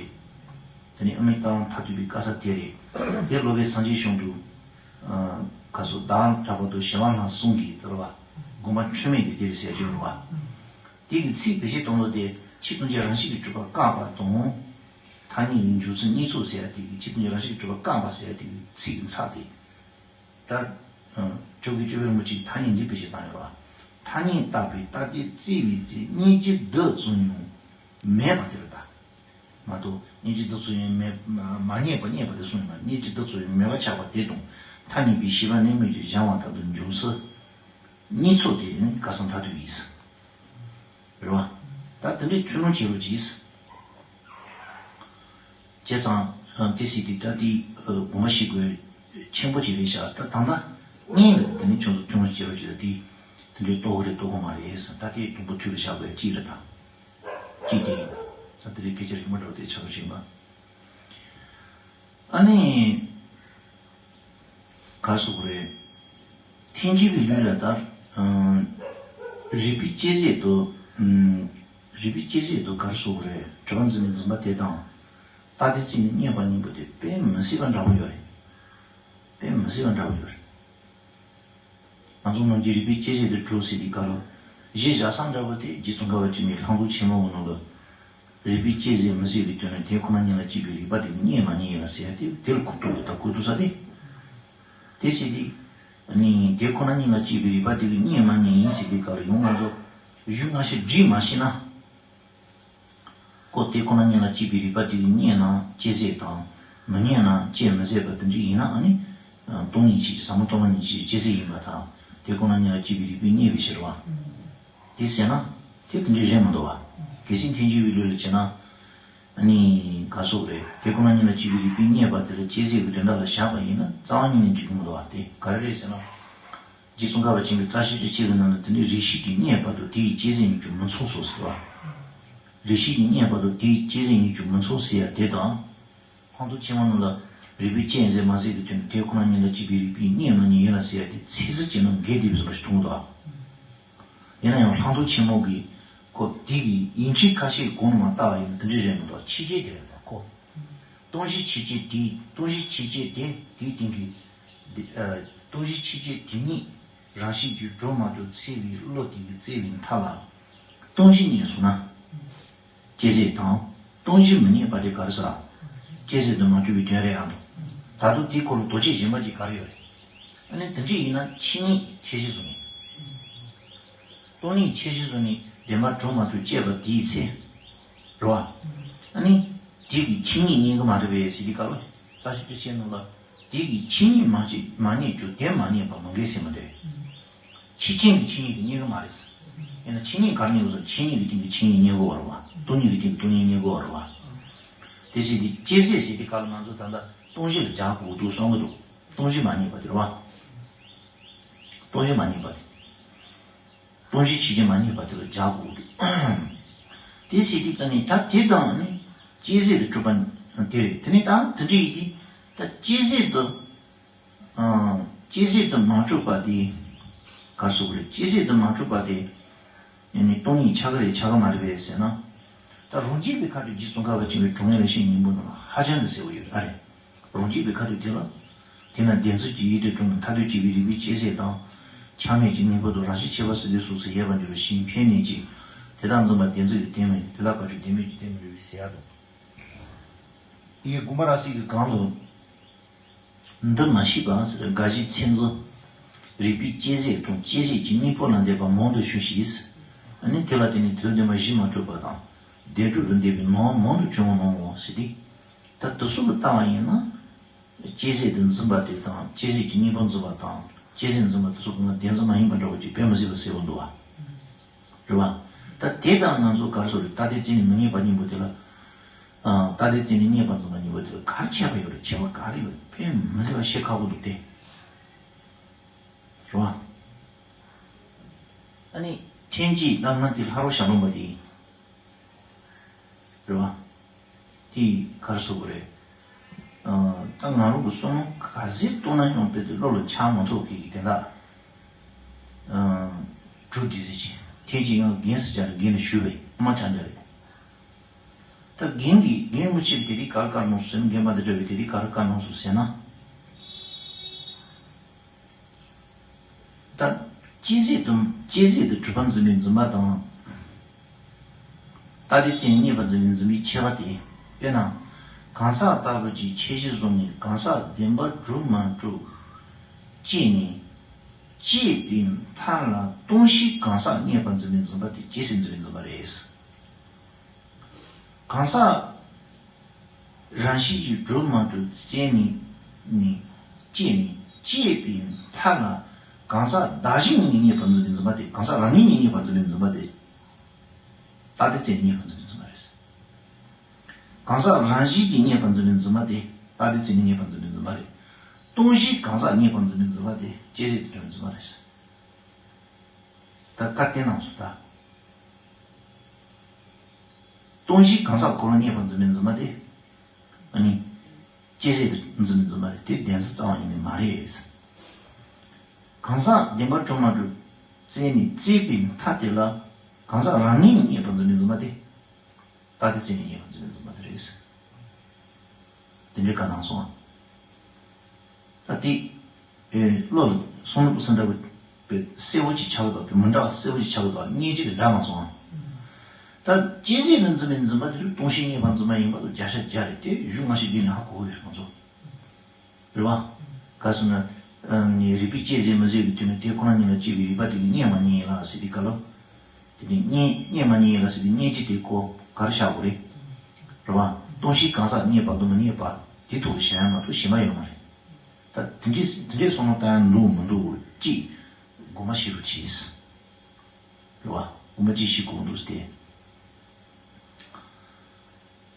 དེ་ནི་དབུ་མའི་ལྟ་བ་མཐར་ཐུག་པའི་བཀག་ས་དེ་རེད། དེ་སློབ་དཔོན་སངས་རྒྱས་བྱུང་དུས། ཨ། ག་ཚོད་བདག་གྲགས་པ་དང་ཞི་བ་ལྷ་གསུམ་གྱི་དེ་རེད་བ། དགོངས་པ་འཁྲུལ་མེད་ཀྱི་དེ་རེད་ཟེར་གྱི་ཡོད་རེད་བ། དེ་གི་ཚིག་བེད་སྤྱོད་གཏོང་ལུགས་དེ་ཆོས་ཐམས་ཅད་རང་བཞིན་གྱིས་གྲུབ་པ་བཀག་པ་དང་། ཐ་སྙད་ཡིན་འཇོག་ཚུལ་གཉིས་ཚོགས་ཟེར་ཡ་དེ་གི་ཆོས་ཐམས་ཅད་རང་བཞིན་གྱིས་གྲུབ་པ་བཀག་པ་ཟེར་ཡ་དེ་གི་ཚིག་གི་མཚམས་དེ། ད། ཨ། ཅོག་གི་ཅོག་གི་རིན་པོ་ཆེས་ཐ་སྙད་འདི་བེད་སྤྱོད་བཏང་ཡོད་རེད་བ། ཐ་སྙད་བཏགས་པའི་ལྟ་དེ་བཙལ་བའི་ཚེ་རྙེད་རྒྱུ་བདུད་ཙམ་ཡང་མེད་པ་དེ་རེད་ད། མ་གཏོགས་རྙེད་རྒྱུ་བདུད་ཙམ་ཡང་མེད། མ་མ་རྙེད་པ་རྙེད་པ་དེ་གསུངས་ཡོད་མ་རེད། རྙེད་རྒྱུ་བདུད་ཙམ་ཡང་མེད་པ་ཆགས་པ་དེ་དང་། ཐ་སྙད་པའི་ཤེས་པ་ནི་མིག་གིས་གཞན་དབང་ལྟར་དུ་འབྱུང་ཚུལ་གཉིས་ཚོགས་དེ་ནི་སྐལ་བཟང་མཐར་ཐུག་ཡིན། རེད་བ། ད་དེ་འདྲའི་ཐུན་མོང་ཆེ་རུ་གྱིས། བྱས་ཙང་དེ་སྲིད་དེ་ད་དེ་དགོངས་པ་བཞེས་དགོས་ཆེན་པོ་ཅིག་རེད་ཤག་ད་ད་ལྟ་གཉིས་ལ་དེ་ནི་ཁྱོད་ཚོ་ཐུན་མོང་ཆེ་རུ་གྱིས་ད་དེ་དེ་འདྲའི་རྟོགས་དགོས་རེད་རྟོགས་དགོས་མ་རེད་ཟེར། ད་དེ་དུམ་བུ་མཐུད་ལ་བཞག་དགོས་ཡ་གཅིག་རེད་ད། གཅིག་དེ་ཡིན། ད་དེ་རིང་སྐད་ཆ་རིང་མོ་འདྲ་བོ་དེ་ཆགས་རོགས་བྱེད་པ། ཨ་ནི། ག་རེ་ཟེར་དགོས་རེད། ཐལ་འགྱུར་བའི་ལུགས་ལ་ལྟར། ཨ། རིགས་པས་དཔྱད་བྱེད་དུ། ཨ། རིགས་པས་དཔྱད་བྱེད་དུ་ག་རེ་ཟེར་དགོས་རེད། སྒྲིབ་པ་འཛིན་པའི་འཛིན་པ་དེ་དང་། རྟགས་དེ་རྩིས་ནས་རྙེད་པ་གཉིས་པོ་དེ་དཔེ་མི་སྲིད་པ་འདྲ་པོ་ཡོད་རེད། དཔེ་མི་སྲིད་པ་འདྲ་པོ་ཡོད་རེད། ང་ཚོ་ནང་གི་རིགས་པས་དཔྱད་བྱེད་དུ་གྲུབ་ཟེར་དུས་སྐབས་ལ། གཞི་བཞག་ས་འདྲ་པོ་དེ་རྗེ་ཙོང་ཁ་པ་ཆེན་པོའི་ལྷག་མཐོང་ཆེན་མོའི་ནང་ལ། རིགས་པས་དཔྱད་བྱེད་མི་སྲིད་པའི་དོན་ནི་དེ་ཁོ་ན་ཉིད་ལ་དཔྱད་པའི་རིགས་པ་དེ་གིས་རྙེད་མ་ཉན་ཡིན་ལ་ཟེར་ཡ་དེ་དེ་ལ་གོ་ཐུབ་ཡོད་ད་གོ་ཐུབ་ས་དེ། དེ་ཟེར་དུས། ནི་དེ་ཁོ་ན་ཉིད་ལ་དཔྱད་པའི་རིགས་པ་དེ་གིས་རྙེད་མ་ཉན་ཡིན་ཟེར་དུས་སྐབས་ལ་ཡང་ང་ཚོ་གཞུང་སྔ་ཕྱི་སྒྲིག་མ་ཤེས་ན། ཁོ་དེ་ཁོ་ན་ཉིད་ལ་དཔྱད་པའི་རིགས་པ་དེ་གིས་རྙེད་ན་དཔྱད་ཟད་དང་། མི་རྙེད་ན་དཔྱད་མི་ཟད་པ་དེ་འདྲ་ཡིན་ན་ཨ་ནི། སྟོང་ཉིད་ཆོས་ཅན། ཟབ་མོ་སྟོང་པ་ཉིད་ཆོས་ཅན་དཔྱད་ཟད་ཡིན་པར་ཐལ། དེ་ཁོ་ན་ཉིད་ལ་དཔྱད་པའི་རིགས་པས་རྙེད་པའི་ཕྱིར་རོ། དེ་ཟེར་ན། དེ་དེ་འདྲ་རེད་མི་འདུག་བ། གལ་སྲིད་ཐལ་འགྱུར་བའི་ལུགས་ལ་བྱས་ན། ཨ་ནི། ག་རེ་ཟེར་དགོས་རེད། དེ་ཁོ་ན་ཉིད་ལ་དཔྱད་པའི་རིགས་པས་རྙེད་པ་དེ་ལ་དཔྱད་ཟད་ཀྱི་དོན་དག་ལ་བཞག་པ་ཡིན་ན་རྩ་བ་ཉིད་ནས་འགྲིག་གི་མི་འདུག་བ། དེ་ག་རེ་རེད་ཟེར་ན། རྗེ་ཙོང་ཁ་པ་ཆེན་པོས་རྩ་ཤེས་རིགས་ཆད་ཀྱི་ནང་ན་དེ་ནི་རིགས་ཤེས་ཀྱིས་རྙེད་པ་དང་དེ་ཡི་དཔྱད་ཟད་གཉིས་ཀྱང་མི་མཚུངས་སོ་ཟེར་བ། རིགས་ཤེས་ཀྱིས་རྙེད་པ་དང་དེ་ཡི་དཔྱད་ཟད་གཉིས་ཀྱང་མི་མཚུངས་ཟེར་ཡ་དེ་དང་། ལྷག་མཐོང་ཆེན་མོ་ནང་ལ་རིགས་པས་དཔྱད་ཟད་མ་ཟད་ཀྱི་དོན་དེ་ཁོ་ན་ཉིད་ལ་དཔྱད་པའི་རིགས་པས་རྙེད་མ་ཉན་ཡིན་ལ་ཟེར་ཡ་དེ་ཚིག་ཟིན་བྱས་ན་འགལ་འདུས་པའི་བཟོ་འདྲ་ཞིག་མཐོང་གི་འདུག་ཨ། ཡིན་ན་ཡང་ལྷག་མཐོང་ཆེན་མོ་གིས་ཁོ་དེ་གི་ཡིན་གཅིག་ཁ་ཤས་གོང་ནས་མར་བལྟས་པ་ཡིན་ན་དེ་འདྲ་རེད་མི་འདུག་ཕྱི་རྐྱེན་དེ་རེད་མི་འདུག་ཁོ། སྟོང་གཞི་ཕྱི་རྐྱེན་དེ། སྟོང་གཞི་ཕྱི་རྐྱེན་དེ་དེའི་སྟེང་གི། འདི། ཨ། སྟོང་གཞི་ཕྱི་རྐྱེན་དེ་ཉིད་རང་བཞིན་གྱིས་གྲུབ་མ་གྲུབ་འཚོལ་བའི་བློ་དེ་གིས་བཙལ་བའི་མཐའ་ལ། སྟོང་གཞི་རྙེད་སོང་ན། དཔྱད་ཟད་དང་། སྟོང་གཞི་མི་རྙེད་པ་དེ་ག་རེ་ཟེར། དཔྱད་ཟད་དུ་མ་གྲུབ་པའི་དོན་རེད་ཨ་འདུག་ད་དུང་དེའི་སྐོར་ལ་དོགས་གཅོད་གཞན་པ་ཅིག་ག་རེ་ཡོད་རེད། ཨ་ནི་དེ་འདྲ་ཡིན་ན་ཆོས་ཉིད་ཁྱད་གཞི་བཟུང་ནས། སྟོང་ཉིད་ཁྱད་གཞི་བཟུང་ནས་བདེན་པར་གྲུབ་མ་གྲུབ་དཔྱད་པ་དེའི་ཚེ། རེད་བ། ཨ་ནི། དེ་གི་ཆོས་ཉིད་རྙེད་ཀྱི་མ་རེད་པས་ཟེར་དུས་སྐབས་ལ། རྩ་ཤེས་རིགས་ཆད་ནང་ལ། དེ་གི་ཆོས་ཉིད་མ་རྙེད་མ་རྙེད་རྒྱུ་དེ་མ་རྙེད་པ་མི་འགལ་ཟེར་མི་འདོད། ཕྱི་རྐྱེན་གྱི་ཆོས་ཉིད་དེ་རྙེད་ཀྱི་མ་རེད་ཟེར། ཡིན་ན་ཆོས་ཉིད་ག་རེ་རྙེད་དགོས་ཟེར་ན་ཆོས་ཉིད་ཀྱི་སྟེང་གི་ཆོས་ཉིད་རྙེད་དགོས་པ་རེད་བ། སྟོང་ཉིད་ཀྱི་སྟེང་གི་སྟོང་ཉིད་རྙེད་དགོས་པ་རེད་བ། དེ་ཟེར་དུས་དཔྱད་ཟད་ཟེར་དུས་སྐབས་ལ་ང་ཚོ་ད་ལྟ་སྟོང་གཞི་ལ་སྦྱར་དགོས་འདུག་བསམ་གྱི་འདུག་སྟོང་གཞི་མ་རྙེད་པ་དེ་རེད་བ། སྟོང་གཞི་མ་རྙེད་པ་དེ། སྟོང་གཞི་ཕྱི་རྐྱེན་མ་རྙེད་པ་དེ་ལ་སྦྱར་དགོས་འདུག་དེ་ཟེར་དུས་ཙམ་ནས་ད་དེ་དང་ནི་དཔྱད་ཟད་དུ་གྲུབ་པ་དེ་རེད། དེ་ནས་ད་དེ་འདྲ་ཡིན་དུས་ད་དཔྱད་ཟད་དུ། ཨ། དཔྱད་ཟད་དུ་མ་གྲུབ་པ་དེ། ག་རེ་ཟེར་དགོས་རེད། དཔྱད་ཟད་དུ་མ་གྲུབ་པ་དེ། ཨ་ནི་སྟོང་ཉིད་ཆགས་ཀྱི་རེད་ཆགས་ཀྱི་མ་རེད་པས་ཟེར་ན། ད་རང་རྒྱུད་པའི་ཁ་ཐུག་རྗེ་ཙོང་ཁ་པ་ཆེན་པོའི་གྲུབ་ངེས་ལེགས་བཤད་སྙིང་པོ་ནང་ལ་ཧ་ཅང་གི་གསལ་པོ་ཡོད་རེད་ཨ་རེད། རང་རྒྱུད་པའི་ཁ་ཐུག་དེ་ལ། དེས་ན་བདེན་རྫུན་གྱི་ཡུལ་དེ་གྲུབ་ན་མཐར་ཐུག་དཔྱད་པའི་རིགས་པས་དཔྱད་ཟད་དང་། ཆགས་མེད་ཀྱི་དངོས་པོ་དང་རང་བཞིན་ཁྱད་པར་སོ་སོའི་སོ་སོར་ཡོད་པར་འགྱུར་བའི་གཞི་འཕེན་ནས་ཀྱི། དེ་དག་འཛིན་པ་བདེན་རྫུན་གྱི་རྟེན་མིན་དེ་དག་བཀག་ཆོས་བདེན་མེད་ཀྱི་རྟེན་མིན་རེད་ཟེར་ཡ་དང་། ཡི་དགོངས་པ་རབ་གསལ་གྱི་སྒང་ལ། འདི་མ་ཤེས་པ་ཟེར་དགག་གཞིའི་ཚིག་འཛིན། རིགས་པས་དཔྱད་ཟད་དང་དཔྱད་ཟད་ཀྱི་གཉིས་པོ་ལ་འདོད་པ་མང་དུ་བྱུང་ཞིང་། ཨ་ནི་དེ་ལ་བརྟེན་ནས་དོན་བདེན་པ་གཞི་མ་གྲུབ་པ་དང་། བདེན་གྲུབ་ཏུ་འདོད་པའི་ནང་མང་དུ་བྱུང་བ་སྣང་ངོ་ཟེར་ཏེ། ད་དེ་ཚོ་ལ་ལྟ་བ་ཡིན་ན། དཔྱད་ཟད་དུ་འཛིན་པ་དེ་དང་དཔྱད་ཟད་ཀྱི་གཉིས་པོ་འཛིན་པ་དང་དཔྱད་ཟད་འཛིན་པ་དེ་ཚོ་གང་ག་བདེན་འཛིན་མ་ཡིན་པ་འདྲ་བོ་ཅིག་དཔེ་མི་སྲིད་པ་གསལ་པོ་འདུག་བ། རེད་བ། ད་དེ་དང་ང་ཚོ་ག་རེ་ཟེར་རེད། རྟགས་དེ་རྩིས་ནས་མི་རྙེད་པ་གཉིས་པོ་དེ་ལ། ཨ། རྟགས་དེ་རྩིས་ནས་རྙེད་པར་འཛིན་པ་གཉིས་པོ་དེ་ལ་ག་རེ་ཁྱད་པར་ཡོད་རེད། ཁྱད་པར་ག་རེ་ཡོད་རེད། དཔེ་མི་སྲིད་པ་ཤེས་ཁག་པོ་འདུག་སྟེ། རེད་བ། ཨ་ནི་ཐལ་འགྱུར་རྣམ་སྣང་དེ་ལྷ་རོ་ཞབས་བྲོ་འབར་དེ་ཡིན། རེད་བ། དེ་ག་རེ་ཟེར་དགོས་རེད། ཨ། ད་ང་རང་གི་བསམ་བློ་ག་ཚོད་གཏོང་ན་ཡང་དཔེ་དེ་བློ་ལ་འཆར་མ་ཐུབ་མཁན་གྱི་དེ་འདྲ། ཨ། གྲུབ་འདི་ཟེར་གྱི། ཐལ་འགྱུར་ཡང་རྒན་ཟེར་བྱ་རེད། རྒན་ལ་ཞུས་པས་མ་ཆགས་འདྲ་རེད། ད་རྒན་གྱིས་རྒན་རིན་པོ་ཆེ་དེ་རིང་ག་རེ་བཀའ་གནང་སོང་ཟེར་ན། རྒན་པ་འདི་འདྲ་བའི་དེ་རིང་ག་རེ་བཀའ་གནང་སོང་ཟེར་ན། ད་དཔྱད་ཟད་དུ་དཔྱད་ཟད་དུ་གྲུབ་པ་འཛིན་པའི་འཛིན་པ་དང་། རྟགས་དེ་རྩིས་ནས་རྙེད་པར་འཛིན་པའི་འཛིན་པའི་ཁྱད་པར་དེ། དཔེར་ན། གང་ཟག་ལྟ་བུ་གཅིག་ཁྱད་གཞི་བཟུང་ནས་གང་ཟག་བདེན་པར་གྲུབ་མ་གྲུབ་དཔྱད་ནས། དཔྱད་པའི་མཐའ་ལ་སྟོང་གཞི་གང་ཟག་རྙེད་པར་འཛིན་པའི་འཛིན་པ་དེ་དཔྱད་ཟད་འཛིན་པའི་འཛིན་པ་རེད། གང་ཟག་རང་བཞིན་གྱིས་གྲུབ་མ་གྲུབ་བཙལ་ནས་ནི་དཔྱད་ནས། སྐྱེས་པའི་མཐའ་ལ་གང་ཟག་བདག་གཞན་གཉིས་ནས་རྙེད་པར་འཛིན་པའི་འཛིན་པ་དེ། གང་ཟག་རང་ངོས་ནས་རྙེད་པར་འཛིན་པའི་འཛིན་པ་དེ། རྟག་སྡེ་རྩད་ནས་རྙེད་པར་འཛིན་པའི་འཛིན་པ་རེད། གང་ཟག་རང་བཞིན་གྱིས་རྙེད་པར་འཛིན་པའི་འཛིན་པ་དེ་རྟག་སྡེ་རྩད་ནས་རྙེད་པར་འཛིན་པའི་འཛིན་པ་རེད། སྟོང་གཞིས་གང་ཟག་རྙེད་པར་འཛིན་པའི་འཛིན་པ་དེ་སྐྱེས་རྫས་དེ་གྲུབ་པའི་འཛིན་པ་རེད། ད་བཀའ་བསྟན་གནང་སོང་ད། སྟོང་གཞིས་གང་ཟག་ཁོ་རང་རྙེད་པར་འཛིན་པའི་འཛིན་པ་དེ། ཨ་ནི། སྐྱེས་རྫས་དེ་འཛིན་པའི་འཛིན་པ་རེད། དེ་བདེན་འཛིན་རྩ་བ་ཉིད་ནས་མ་རེད། གང་ཟག་བདེན་པར་གྲུབ་མ་གྲུབ་རྩད་ནས་བཙལ་བའི་མཐའ་དེ་ལ་གང་ཟག་རང་ངོས་ནས་རྙེད་པར་འཛིན་པའི་འཛིན་པ་དེ། རྟག་སྡེ་རྩད་ནས་རྙེད་པར་འཛིན་པའི་འཛིན་པ་དེ་རེད། དེ་འདྲའི་བཀའ་གནང་སོང་ཨ། ད་དེ། ཨེ། བློ་ལ་གསུང་རབ་སུ་འདྲ་བའི་གསལ་བོ་ཅིག་ཆགས་ཀྱི་འདུག་མི་འདྲ་བ་གསལ་བོ་ཅིག་ཆགས་ཀྱི་འདུག་སྙན་བརྒྱུད་དེ་འདྲ་མ་སོང་ཨ། ད་སྐྱེས་རྫས་ལ་འཛིན་པའི་འཛིན་པ་དེ་ལ་སྟོང་གཞིས་རྙེད་པར་འཛིན་པ་ཡིན་པ་ལ་བརྒྱ་ཆ་བརྒྱ་རེད་དེ་གཞུང་སྔ་ཕྱི་བརྒྱུད་ནས་ཧ་གོ་གི་རེད་ང་ཚོ། རེད་བ། ག་ཟེར་ན། ཨ་ནི་རིགས་པས་དཔྱད་བཟོད་མི་བཟོད་ཀྱི་དོན་ནི་དེ་ཁོ་ན་ཉིད་ལ་དཔྱད་པའི་རིགས་པ་དེ་གིས་རྙེད་མ་རྙེད་ཡིན་ལ་ཟེར་དུས་སྐབས་ལ། དེ་ནི་རྙེད་རྙེད་མ་རྙེད་ཡིན་ལ་ཟེར་དུས་སྙན་བརྒྱུད་དེ་ཁོ་ག་རེ་བཞག་དགོས་རེད། རེད་བ། སྟོང་གཞིས་གང་ཟག་རྙེད་པ་དང་མི་རྙེད་པ་དེ་ཐོག་ལ་བཞག་ཡ་མ་གཏོགས་གཞན་པ་ཡོད་མ་རེད། ད་དེ་འདྲའི་དེ་འདྲའི་བསམ་བློ་བཏང་ཡ་འདུག་མི་འདུག་ཅིག་དགོངས་པ་བཞེས་རོགས་གྱིས། རེད་བ། དགོངས་པ་ཅིག་བཞེས་དགོས་འདུག་སྟེ།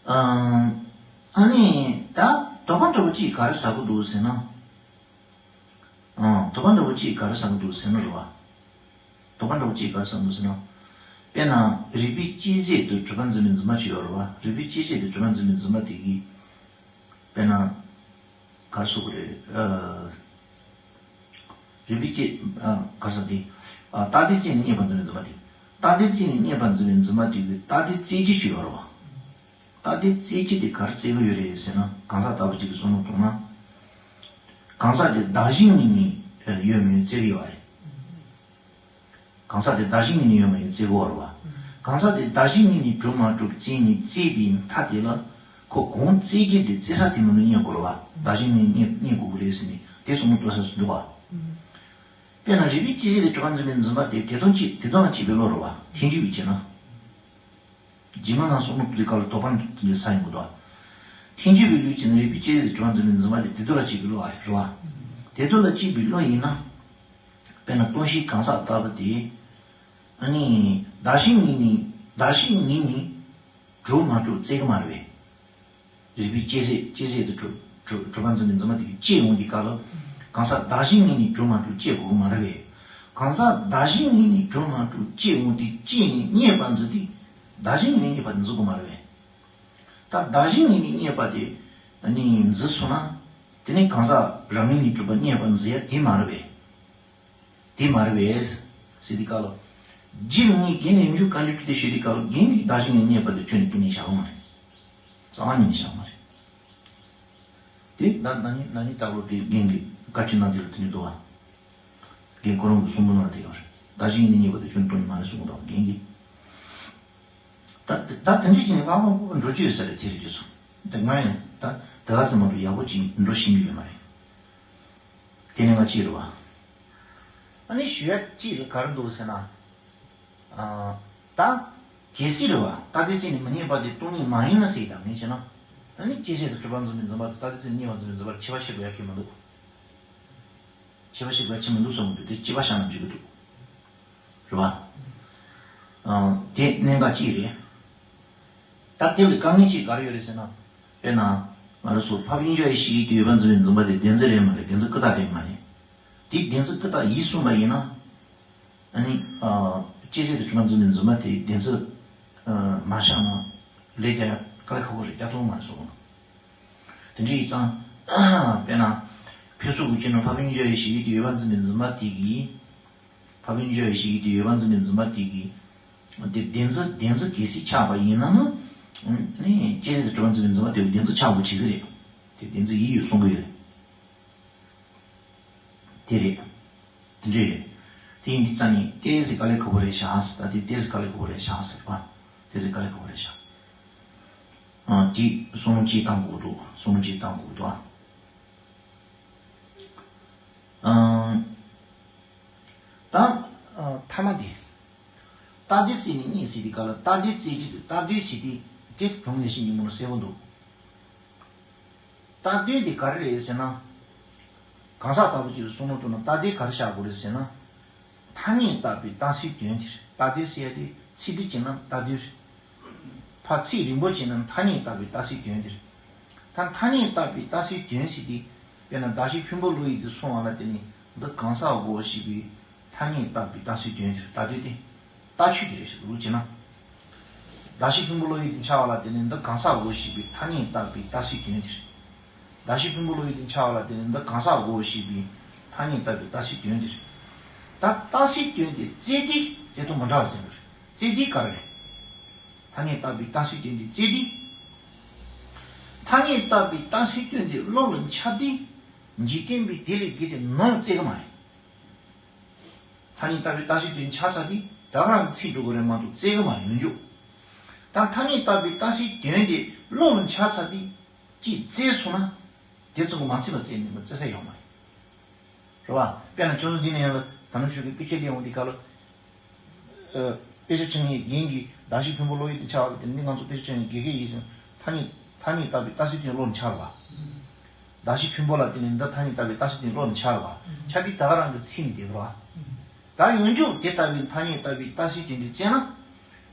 ཨ་ནི་ད་དོགས་པ་འདྲ་བོ་ཅིག་ག་རེ་ཟ་གི་འདུག་ཟེར་ན། ཨང་། དོགས་པ་འདྲ་བོ་ཅིག་ག་རེ་ཟ་གི་འདུག་ཟེར་ན་རེད་བ། དོགས་པ་འདྲ་བོ་ཅིག་ག་རེ་ཟ་གི་འདུག་ཟེར་ན། དཔེར་ན་རིགས་པས་དཔྱད་བཟོད་དུ་གྲུབ་པར་འཛིན་པའི་འཛིན་པ་ཅིག་ཡོད་རེད་བ། རིགས་པས་དཔྱད་བཟོད་དུ་གྲུབ་པར་འཛིན་པའི་འཛིན་པ་དེ་གིས། དཔེར་ན། ག་རེ་ཟེར་དགོས་རེད། ཨ། རིགས་པས་དཔྱད། ཨ། ག་རེ་ཟེར་དེ། ཨ། རྟག་སྡེ་རྩད་ནས་རྙེད་པར་འཛིན་པའི་འཛིན་པ་དེ། རྟག་སྡེ་རྩད་ནས་རྙེད་པར་འཛིན་པའི་འཛིན་པ་དེ་གིས་རྟག་སྡེ་རྩད་རྒྱུ་ཅིག་ཡོད་རེད་བ། རྟག་སྡེ་རྩད་རྒྱུ་དེ་ག་རེ་རྩད་ཀྱི་ཡོད་རེད་ཟེར་ན་གང་ཟག་ལྟ་བུ་ཅིག་གི་བསམ་བློ་གཏོང་ན། གང་ཟག་དེ་བདག་གཞན་གཉིས་ནས་ཡོད་མེད་རྩད་ཀྱི་ཡོད་རེད། གང་ཟག་དེ་བདག་གཞན་གཉིས་ནས་ཡོད་མ་ཡིན་རྩད་དགོས་པ་རེད་བ། གང་ཟག་དེ་བདག་གཞན་གཉིས་ནས་གྲུབ་མ་གྲུབ་རྩད་ནས་བཙལ་བའི་མཐའ་དེ་ལ་ཁོ་གང་རྩད་རྒྱུ་དེ་རྩད་ས་དེ་མིན་ནས་རྙེད་དགོས་རེད་བ། བདག་གཞན་གཉིས་ནས་རྙེད་དགོས་ཀྱི་རེད་ཟེར་ནས་དེ་བསམ་བློ་གཏོང་ས་སུ་འདུག་བ། དཔེར་ན་རིགས་པས་དཔྱད་བཟོད་དུ་གྲུབ་པར་འཛིན་པའི་འཛིན་པ་དེ་དེ་དོན་གཅིག་དེ་དོན་ལ་གཅིག་པའི་བློ་རེད་བ། ཐལ་འགྱུར་བའི་ཕྱིར་ན། རྗེས་མ་ནང་གསུངས་ནོ་དེ་ག་ལ་དོགས་པ་འདི་ས་ཡིན་དགོས་དོ། ཐལ་འགྱུར་བའི་ལུགས་ཀྱི་ནི་རིགས་པས་དཔྱད་བཟོད་དུ་གྲུབ་པར་འཛིན་པའི་འཛིན་པ་དེ་དེ་དོན་ལ་གཅིག་པའི་བློ་ཨ་རེད་བ། དེ་དོན་ལ་གཅིག་པའི་བློ་ཡིན་ན། དཔེར་ན་སྟོང་གཞི་གང་ཟག་ལྟ་བུ་དེ། ཨ་ནི། བདག་གཞན་གཉིས་ནི། བདག་གཞན་གཉིས་ནི། གྲུབ་མ་གྲུབ་རྩད་ཀྱི་མ་རེད་པས། རིགས་པས་དཔྱད་བཟོད་དཔྱད་བཟོད་དུ་གྲུབ་གྲུབ་གྲུབ་པར་འཛིན་པའི་འཛིན་པ་དེ་གིས་དཔྱད་འོང་དུས་སྐབས་ལ། གང་ཟག་བདག་གཞན་གཉིས་ནི་གྲུབ་མ་གྲུབ་དཔྱད་དགོས་ཀྱི་མ་རེད་པས། གང་ཟག་བདག་གཞན་གཉིས་ནི་གྲུབ་མ་གྲུབ་དཔྱད་འོང་དུས་དཔྱད་ནས་རྙེད་པར་འཛིན་དུས། བདག་གཞན་གཉིས་ནས་རྙེད་པར་འཛིན་དགོས་མ་རེད་པས། ད་བདག་གཞན་གཉིས་ནས་རྙེད་པ་དེ་ནི་འཛིན་སོང་ན། དེ་ནི་གང་ཟག་རང་ངོས་ནས་གྲུབ་པ་རྙེད་པར་འཛིན་ཡ་དེ་མ་རེད་པས། དེ་མ་རེད་པས། ཟེར་དུས་སྐབས་ལ། སྒྱིད་ལུག་རྒན་ནས་ཡུམ་ཆུང་བཀའ་འགྱུར་ཁྲིད་དེ་ཞུས་དུས་སྐབས་ལ་རྒན་གྱིས་བདག་གཞན་ནས་རྙེད་པ་དེ་ཁྱོན་ནས་སྟོང་ཉིད་བཞག་གི་མ་རེད། རྩ་བ་ཉིད་ནས་བཞག་གི་མ་རེད། དེ་ད་ན་ནིང་ན་ནིང་ལྟ་བུ་དེ་རྒན་གྱིས་བཀའ་ཁྲིད་གནང་དེ་ལ་དེ་ནས་འདུག་བ། རྒན་ཁོ་རང་གི་གསུང་འབུམ་ནང་དེ་ཡོད་རེད། བདག་གཞན་ནས་རྙེད་པ་དེ་ཁྱོན་ནས་སྟོང་ཉིད་མ་རེད་གསུངས་འདུག་རྒན་གྱིས། ད་ད་དེ་འདྲ་བྱས་ནས་ཨ་མ་འགྲོ་རྒྱུ་ཡོད་ས་རེད་ཚེ་རིང་རྒྱ་མཚོ། ད་ང་ཡང་ད་དེ་ག་ཙམ་མ་གཏོགས་ཡག་པོ་ཅིག་འགྲོ་ཤེས་ཀྱི་ཡོད་མ་རེད། དེ་ནས་ང་གཅིག་རེད་བ། ཨ་ནི་ཞུ་ཡ་གཅིག་ལ་ག་རེ་འདུག་ཟེར་ན། ཨ། ད། གལ་སྲིད་རེད་བ། རྟག་སྡེ་རྩད་ནས་མི་རྙེད་པ་དེ་སྟོང་ཉིད་མ་ཡིན་ན་ཟེར་ཡ་ད་ངས་བྱས་ན། ཨ་ནི་སྐྱེས་ཆེན་དང་གྲུབ་པ་འཛིན་པའི་འཛིན་པ་དང་རྟག་སྡེ་རྩད་ནས་རྙེད་པ་འཛིན་པའི་འཛིན་པར་ཁྱད་པར་ཕྱེ་དགོས་ཡ་གལ་མི་འདུག་ཁྱད་པར་ཕྱེ་དགོས་ཡ་གལ་མི་འདུག་བསམ་གྱི་འདུག་དེ་གཅིག་པ་བཞག་ན་འགྲིག་གི་འདུག་རེད་བ། ཨ། དེ་གནད་འགག་གཅིག་རེད། ད་དེ་ལ་དཀའ་ངལ་གཅིག་ག་རེ་ཡོད་རེད་ཟེར་ན། དཔེར་ན། ང་རང་ཚོ་ཕ་བུ་གཉིས་ཆ་ཡི་ཞིག་ཡིད་དུ་ཡོད་པར་འཛིན་པའི་འཛིན་པ་དེ་བདེན་འཛིན་རེད་མ་རེད། བདེན་འཛིན་ཀུན་བརྟགས་རེད་མ་རེད། དེ་བདེན་འཛིན་ཀུན་བརྟགས་ཡིན་གསུངས་པ་ཡིན་ན། ཨ་ནི། ཨ། སྐྱེས་ཆེན་དང་གྲུབ་པ་འཛིན་པའི་འཛིན་པ་དེ་བདེན་འཛིན། ཨ། མ་བཞག་ན། ལས་རྒྱག་ཡ་དཀའ་ལས་ཁག་པོ་རེད། རྒྱག་ཐུབ་མ་རེད་གསུངས། དེ་འདྲ་ཡིན་ཙང་། དཔེར་ན། ཕུན་ཚོགས་དགུ་ཆེན་ནང་ཕ་བུ་གཉིས་ཆ་ཡི་ཞིག་ཡིད་དུ་ཡོད་པར་འཛིན་པའི་འཛིན་པ་དེ་གིས། ཕ་བུ་གཉིས་ཆ་ཡི་ཞིག་ཡིད་དུ་ཡོད་པར་འཛིན་པའི་འཛིན་པ་དེ་གིས། དེ་བདེན་འཛིན་བདེན་འཛིན་གལ་སྲིད་ཆགས་པ་ཡིན་ན་ནི། ནི་སྐྱེས་ཆེན་དང་གྲུབ་པ་འཛིན་པའི་འཛིན་པ་དེ་བདེན་འཛིན་ཆགས་དགོས་བྱེད་ཀྱི་རེད། དེ་བདེན་འཛིན་ཡིན་ཡོད་གསུང་གི་ཡོད་རེད། དེ་རེད། དེ་འདྲ་རེད། དེ་ཡིན་དུས་ཙང་ནི་ཏོག་ཙམ་དཀའ་ལས་ཁག་པོ་རེད་ཤག་ད་དེ་ཏོག་ཙམ་དཀའ་ལས་ཁག་པོ་རེད་ཤག་ཟེར་བ། ཏོག་ཙམ་དཀའ་ལས་ཁག་པོ་རེད་ཤག་ཨ། དེ་བསམ་བློ་ཅིག་བཏང་དགོས་འདུག་བསམ་བློ་ཅིག་བཏང་དགོས་འདུག་ཨ། ད། ཨ། ཐ་མ་དེ། རྟག་སྡེ་རྩད་ནས་རྙེད་ཟེར་དུས་སྐབས་ལ་རྟག་སྡེ་རྩད་རྒྱུ་དེ་རྟག་དོན་ཟེར་དུས་དེ་གྲུབ་ནས་ཤེས་ཀྱི་མོ་ལ་གསལ་པོ་འདུག་རྟག་དོན་དེ་ག་རེ་རེད་ཟེར་ན། གང་ཟག་ལྟ་བུ་ཅིག་ལ་བསམ་བློ་གཏོང་ན་རྟགས་དེ་ག་རེ་བཞག་དགོས་རེད་ཟེར་ན། ཐ་སྙད་བཏགས་པའི་རྟགས་གསལ་དོན་དེ་རེད། རྟགས་དེ་ཟེར་ཡ་དེ་ཚིག་དེ་བྱས་ན་རྟགས་དེ་རེད། ཕར་ཚིག་རིང་པོ་བྱས་ན་ཐ་སྙད་བཏགས་པའི་རྟགས་གསལ་དོན་དེ་རེད། ད་ཐ་སྙད་བཏགས་པའི་རྟགས་གསལ་དོན་ཟེར་དེ། དཔེར་ན་གདགས་གཞི་ཕུང་པོ་བློ་ཡུལ་དུ་སོང་བ་ལ་བརྟེན་ནས་འདི་གང་ཟག་གོ་ཞེས་པའི་ཐ་སྙད་བཏགས་པའི་རྟགས་གསལ་དོན་དེ་རེད། རྟགས་དེ་དེ། རྟགས་ཆོས་དེ་རེད་ཞེས་ལུགས་བྱས་ན། གདགས་གཞི་ཕུང་པོ་བློ་ཡུལ་དུ་འཆར་བ་ལ་བརྟེན་ནས་འདི་གང་ཟག་གོ་ཞེས་པའི་ཐ་སྙད་བཏགས་པའི་རྟགས་གསལ་དོན་དེ་རེད། གདགས་གཞི་ཕུང་པོ་བློ་ཡུལ་དུ་འཆར་བ་ལ་བརྟེན་ནས་འདི་གང་ཟག་གོ་ཞེས་པའི་ཐ་སྙད་བཏགས་པའི་རྟགས་གསལ་དོན་དེ་རེད། ད་རྟགས་གསལ་དོན་དེ་རྩལ་དེ་རྩལ་དུ་མི་འདྲ་བ་ཟེར་བ་རེད། རྩལ་དེ་ག་རེ་རེད། ཐ་སྙད་བཏགས་པའི་རྟགས་གསལ་དོན་དེ་རྩལ་དེ། ཐ་སྙད་བཏགས་པའི་རྟགས་གསལ་དོན་དེ་བློ་ལ་འཆར་དུས། འཇིག་རྟེན་པའི་དེ་ལས་བརྒལ་ཏེ་ནོར་བརྩི་གི་མ་རེད། ཐ་སྙད་བཏགས་པའི་རྟགས་གསལ་དོན་འཆར་ཚར་དུས་ད་ག་རང་གི་ཚིག་འགྲོ་གི་རེད་མ་གཏོགས་བརྩི་གི་མ་རེད་ཡོང་རྒྱུ། ད་ཐ་སྙད་བཏགས་པའི་རྟགས་གསལ་དོན་དེ་བློ་ལ་འཆར་ཚར་དུས་ཅིག་བརྩིས་སོང་ན། དེ་ཚོ་གི་མ་ཚིག་ལ་བརྩི་ནས་མ་བརྩི་ས་ཡོད་མ་རེད། རེད་བ། དཔེར་ན་ཁྱོད་ཚོ་འདི་ནས་ཡང་ལ་ད་ནུ་ཤུ་གི་དཔེ་ཆ་ལེན་འོང་དུས་སྐབས་ལ། ཨ། དཔེ་ཆ་ཆེན་མོའི་རྒྱན་གྱི་གདགས་གཞི་ཕུང་པོ་བློ་ཡུལ་དུ་འཆར་བ་ལ་བརྟེན་ནས་ང་ཚོ་དཔེ་ཆ་ཆེན་མོའི་དགེ་རྒན་ཡིན་ཟེར་ཐ་སྙད་ཐ་སྙད་བཏགས་པའི་རྟགས་གསལ་དོན་བློ་ལ་འཆར་བ། གདགས་གཞི་ཕུང་པོ་ལ་བརྟེན་ནས་འདི་ཐ་སྙད་བཏགས་པའི་རྟགས་གསལ་དོན་བློ་ལ་འཆར་བ། འཆར་དུས་ད་ག་རང་གི་ཚིག་ནི་བསྡད་པ་རེད་བ། ད་ཡོང་རྒྱུ་དེ་ལྟ་བུའི་ཐ་སྙད་བཏགས་པའི་རྟགས་གསལ་དོན་དེ་བཙལ་ན།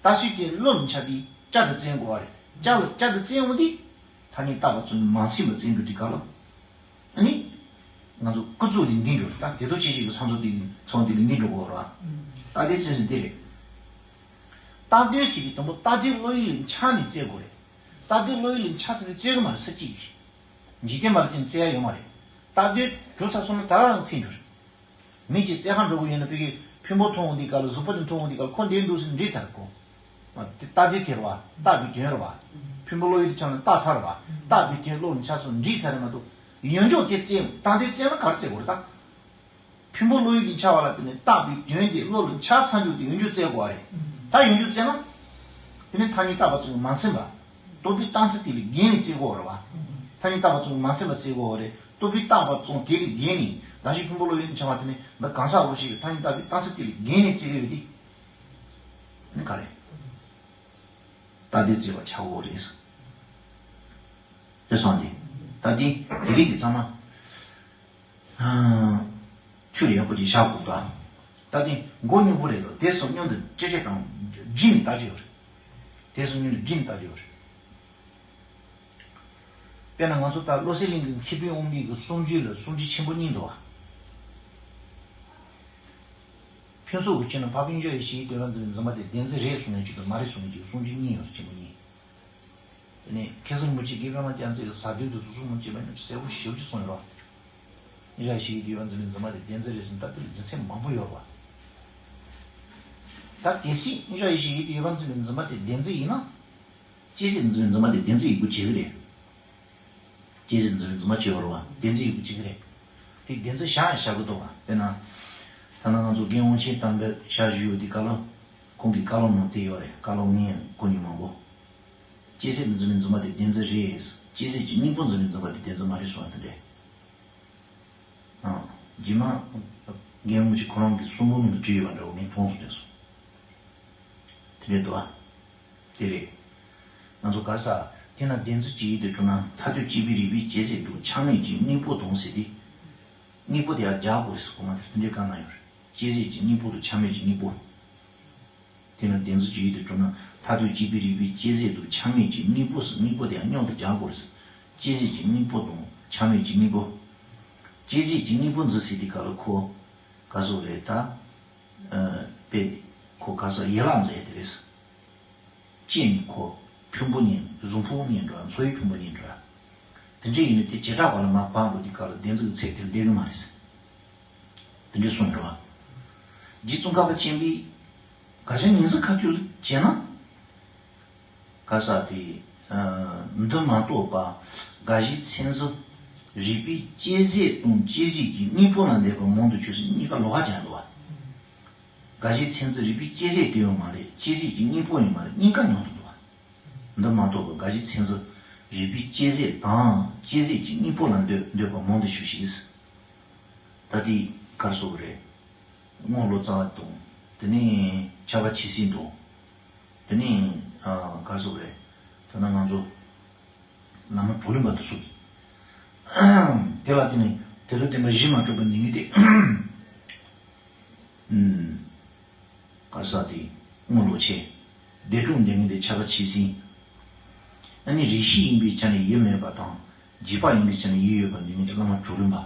རྟགས་གསལ་དོན་བློ་ལ་འཆར་དུས་བྱ་དེ་བཙལ་དགོས་པ་རེད། བྱ་ལ་བྱ་དེ་བཙལ་འོང་དུས། ཐ་སྙད་བཏགས་པ་ཙམ་མ་ཚིམ་པ་བཙལ་འགྲོ་དུས་སྐབས་ལ། ཨ་ནི། ང་ཚོ་ཀུ་ཙུག་ལས་འདི་འགྲོ་རེད། ད་དེ་ཐོག་ཆེ་ཆེ་གི་བསམ་ཚུལ་དེ་ཚོང་དེ་ལས་འདི་འགྲོ་དགོས་རེད་བ། རྟགས་དོན་ཚོད་ཟིན་དེ་རེད། རྟགས་དོན་ཟེར་དུས་དང་པོ་རྟགས་དོན་བློ་ཡུལ་ལ་འཆར་ནས་བཙལ་དགོས་རེད། རྟགས་དོན་བློ་ཡུལ་ལ་འཆར་ཚར་ནས་བཙལ་གི་མ་རེད་ས་གཅིག་གིས། འཇིག་རྟེན་པ་ལ་ཅན་བཙལ་ཡ་ཡོད་མ་རེད། རྟགས་དོན་གྲུབ་ཚར་སོང་ན་ད་ག་རང་ཚིག་འགྲོ་རེད། མི་གཅིག་བཙལ་ཁ་འགྲོ་གི་ཡོད་ན་ཕ་གི་ཕུང་པོ་མཐོང་འོང་དུས་སྐབས་ལ་གཟུགས་པོ་དེ་མཐོང་འོང་དུས་སྐབས་ལ་ཁོ་འདིར་འདུག་ཟེར་འདྲིས་ཚར་གོ། དེ་རྟགས་དེ་དེ་རེད་བ། རྟགས་པའི་དོན་རེད་བ། ཕུང་པོ་བློ་ཡུལ་དུ་འཆར་ན་རྟགས་ཚར་བ། རྟགས་པའི་དོན་བློ་ལ་འཆར་སོང་འདྲིས་ཚར་རེད་མ་གཏོགས། ཡོང་འཇོག་དེ་བཙལ་རྟགས་དེ་བཙལ་ན་ག་རེ་བཙལ་དགོས་རེད་ད། ཕུང་པོ་བློ་ཡུལ་དུ་འཆར་བ་ལ་བརྟེན་ནས་རྟགས་པའི་དོན་དེ་བློ་ལ་འཆར་ཚར་འཇོག་དེ་ཡོང་འཇོག་བཙལ་དགོས་བ་རེད། ད་ཡོང་འཇོག་བཙལ་ན། དེ་ནི་ཐ་སྙད་བཏགས་པ་ཙམ་མ་ཚིམ་པ། རྟོག་པའི་རྟགས་མཚན་དེ་ལས་བརྒལ་ནས་བཙལ་དགོས་རེད་བ། ཐ་སྙད་བཏགས་པ་ཙམ་མ་ཚིམ་པ་བཙལ་དགོས་རེད། རྟོག་པའི་རྟགས་པ་ཙམ་དེ་ལས་བརྒལ་ནས་གདགས་གཞི་ཕུང་པོ་བློ་ཡུལ་དུ་འཆར་བ་དེ་ནི་འདི་གང་ཟག་གོ་ཞེས་པའི་ཐ་སྙད་བཏགས་པའི་རྟགས་མཚན་དེ་ལས་བརྒལ་ནས་བཙལ་གི་ཡོད་དེ། ནི་ག་རེ། རྟགས་དེ་བཙལ་བར་བྱའོ་རེད། རེད་སོང་དེ། ད་དེ་དེ་རིགས་ཀྱི་ཚང་མ། ཨ། ཚུལ་ཡག་པོ་ཅིག་བཞག་དགོས་འདུག་ད་དེ་མགོ་སྙོམས་པོ་རེད་འདུག་དེ་སོགས་མཉམ་དུ་ཀྲེ་ཀྲེ་དང་སྒྲིལ་ནས་ལྟ་རྒྱུ་ཡོད་རེད། དེ་སོགས་མཉམ་དུ་སྒྲིལ་ནས་ལྟ་རྒྱུ་ཡོད་རེད། དཔེར་ན་ང་ཚོ་ད་བློ་གསལ་གླིང་གི་མཁས་པའི་དབང་པོའི་གི་གསུང་རྒྱུན་ལ་གསུང་རྒྱུན་ཆེན་པོ་གཉིས་འདུག་བ། ཕུན་ཚོགས་ཀྱི་ཆོས་ནི་འཕགས་པའི་འཇོག་ཡེ་ཞེས་དུས་དབང་འཛིན་པའི་འཛིན་པ་དེ་བདེན་འཛིན་རེད་གསུངས་ནས་ཅིག་དང་མ་རེད་གསུངས་ནས་ཅིག་གསུང་རྒྱུན་གཉིས་ཡོད་རེད་ཆེན་པོ་གཉིས། དེ་ནས་མཁས་ཟུར་རིན་པོ་ཆེ་དགེ་འཕེལ་རྣམ་རྒྱལ་མཚན་གྱི་ཟབ་དོན་དུ་དུ་གསུང་མུ་ཅེས་པ་ནི་གསལ་པོ་ཞེ་པོ་ཅིག་གསུངས་ཡོད་རེད་བ། ཨིན་ཞག་ཡེ་ཤེས་ཡིད་དུ་འོང་འཛིན་པའི་འཛིན་པ་དེ་བདེན་འཛིན་རེད་ཟེར་ན་ད་དེ་ལ་རྒྱུ་མཚན་མང་པོ་ཡོད་རེད་བ། ད་གལ་སྲིད་ཨིན་ཞག་ཡེ་ཤེས་ཡིད་དུ་འོང་འཛིན་པའི་འཛིན་པ་དེ་བདེན་འཛིན་ཡིན་ན། ཅི་ཟེར་འཛིན་པའི་འཛིན་པ་དེ་བདེན་འཛིན་ཡིན་དགོས་བྱེད་ཀྱི་རེད། ཅི་ཟེར་འཛིན་པའི་འཛིན་པ་བྱེད་པ་རེད་བ་བདེན་འཛིན་ཡིན་དགོས་བྱེད་ཀྱི་རེད། དེ་བདེན་འཛིན་བཞག་ཡང་བཞག་གི་འདུག་བ་དཔེར་ན། ཐ་ན་ང་ཚོ་རྒན་དབང་ཆེན་དམ་པས་ཞག་བཞུགས་ཡོད་དུས་སྐབས་ལ། ཁོང་གི་བཀའ་སློབ་ནང་དེ་ཡོད་རེད་བཀའ་སློབ་ངས་གོ་མྱོང་མང་པོ། ཅི་ཟེར་འཛིན་པའི་འཛིན་པ་དེ་བདེན་འཛིན་རེད། ཅི་ཟེར་གྱི་དངོས་པོ་འཛིན་པའི་འཛིན་པ་དེ་བདེན་འཛིན་མ་རེད་གསུངས་པ་དེ་འདྲས། ཨང་། རྗེས་མ། རྒན་མོ་ཅིག་ཁོ་རང་གི་གསུང་འབུམ་ནང་དུ་བྲིས་ཡོད་པ་འདྲ་བོ་ངས་མཐོང་སོང་དྲན་སོང་། དེ་འདྲས་འདུག་ཨ། དེ་རེད། ང་ཚོ་ག་རེ་ཟ། དེ་ན་བདེན་འཛིན་གྱི་ཡིད་དུ་འགྲོ་ན་མཐར་ཐུག་སྐྱེས་པའི་རིགས་པས་བཅད་ཟད་དུ་ཆགས་མེད་ཀྱི་དངོས་པོ་དང་ཟེར་ཏེ། དངོས་པོ་དེ་ཡང་རྒྱག་དགོས་རེད་ཟེར་གོང་མ་དེར་དེ་འདྲས་བཀའ་གནང་ཡོད་རེད། བཅད་ཟད་ཀྱི་དངོས་པོ་དང་ཆགས་མེད་ཀྱི་དངོས་པོ། དེས་ན་བདེན་འཛིན་གྱི་ཡུལ་དུ་གྲུབ་ན་མཐར་ཐུག་སྐྱེས་པའི་རིགས་པས་བཅད་ཟད་དུ་ཆགས་མེད་ཀྱི་དངོས་པོ་ཟེར་དངོས་པོ་དེ་ཡང་མཉམ་དུ་སྦྱར་དགོས་རེད་ཟེར། བཅད་ཟད་ཀྱི་དངོས་པོ་དང་ཆགས་མེད་ཀྱི་དངོས་པོ། བཅད་ཟད་ཀྱི་དངོས་པོ་འཛིན་ཟེར་དུས་སྐབས་ལ་ཁོ། ག་ཟེར་རེད་ད། ཨ། དཔེ། ཁོ་ག་ཟེར་ཡན་ལག་འཛིན་དེ་རེད་ཟེར། བཅད་ནས་ཁོ། ཕུང་པོ་གཉིས་གཟུགས་ཕུང་གཉིས་འགྲོ་འཚོ་བའི་ཕུང་པོ་གཉིས་འགྲོ། དེ་འདྲ་ཡིན་ན་དེ་བྱེ་བྲག་པ་ལ་མར་སྤང་འགྲོ་དུས་སྐབས་ལ་བདེན་འཛིན་གྱི་ཚད་དེར་སླེབས་ཀྱི་མ་རེད་ཟེར། དེ་འདྲ་གསུངས་འདུག་བ། རྗེ་ཙོང་ཁ་པ་ཆེན་པོས། དགག་བྱ་ངེས་འཛིན་ཁ་ཐུག་ལ་བྱས་ན། ག་ས་དེ། འདི་མ་གཏོགས་པ། དགག་གཞི་མཚན་གཞི། རིགས་པས་བཅད་ཟད་དང་བཅད་ཟད་ཀྱི་དངོས་པོ་ལ་འདོད་པ་མང་དུ་ཆུད་ཟེར་གཉིས་ཀ་ལོགས་ཀ་སྦྱར་འདུག་བ། དགག་གཞི་མཚན་གཞི་རིགས་པས་བཅད་ཟད་དེ་ཡང་མ་རེད་བཅད་ཟད་ཀྱི་དངོས་པོ་ཡང་མ་རེད་གཉིས་ཀ་མཉམ་དུ་འདུག་བ། འདི་མ་གཏོགས་པའི་དགག་གཞི་མཚན་གཞི་རིགས་པས་བཅད་ཟད་དང་བཅད་ཟད་ཀྱི་དངོས་པོ་ལ་འདོད་འདོད་པ་མང་དུ་ཞུགས་ཤིང་། ད་ལྟའི་གར་སོགས་རེད། རྔོག་ལོ་ཙཱ་བ་དང་། དེ་ནས་ཕྱྭ་པ་ཆོས་སྲིད་དང་། དེ་ནས་གར་སོགས་རེད། ད་ནང་ང་ཚོ་བླ་མ་གྲོ་ལོད་པ་དང་སོགས་ཀྱིས། དེ་ལ་དེ་ནས་ དེ་ལ་བརྟེན་པ་གཞི་མ་གྲུབ་པ་ནི་དེ། ཨུམ། ག་རེ་ཟེར་དེ། དངོས་ལོག་ཆེ། བདེན་གྲུབ་འདོད་མཁན་དེ་ཆགས་པ་ཆེ་ཟིན། ཨ་ནི་རིགས་ཤེས་ཡིན་པའི་ཆ་ནས་ཡུལ་མེད་པ་དང་། རྗེས་དཔག་ཡིན་པའི་ཆ་ནས་ཡུལ་ཡོད་པར་འདོད་མཁན་གྱི་བླ་མ་གྲུ་གུ་རིམ་པ།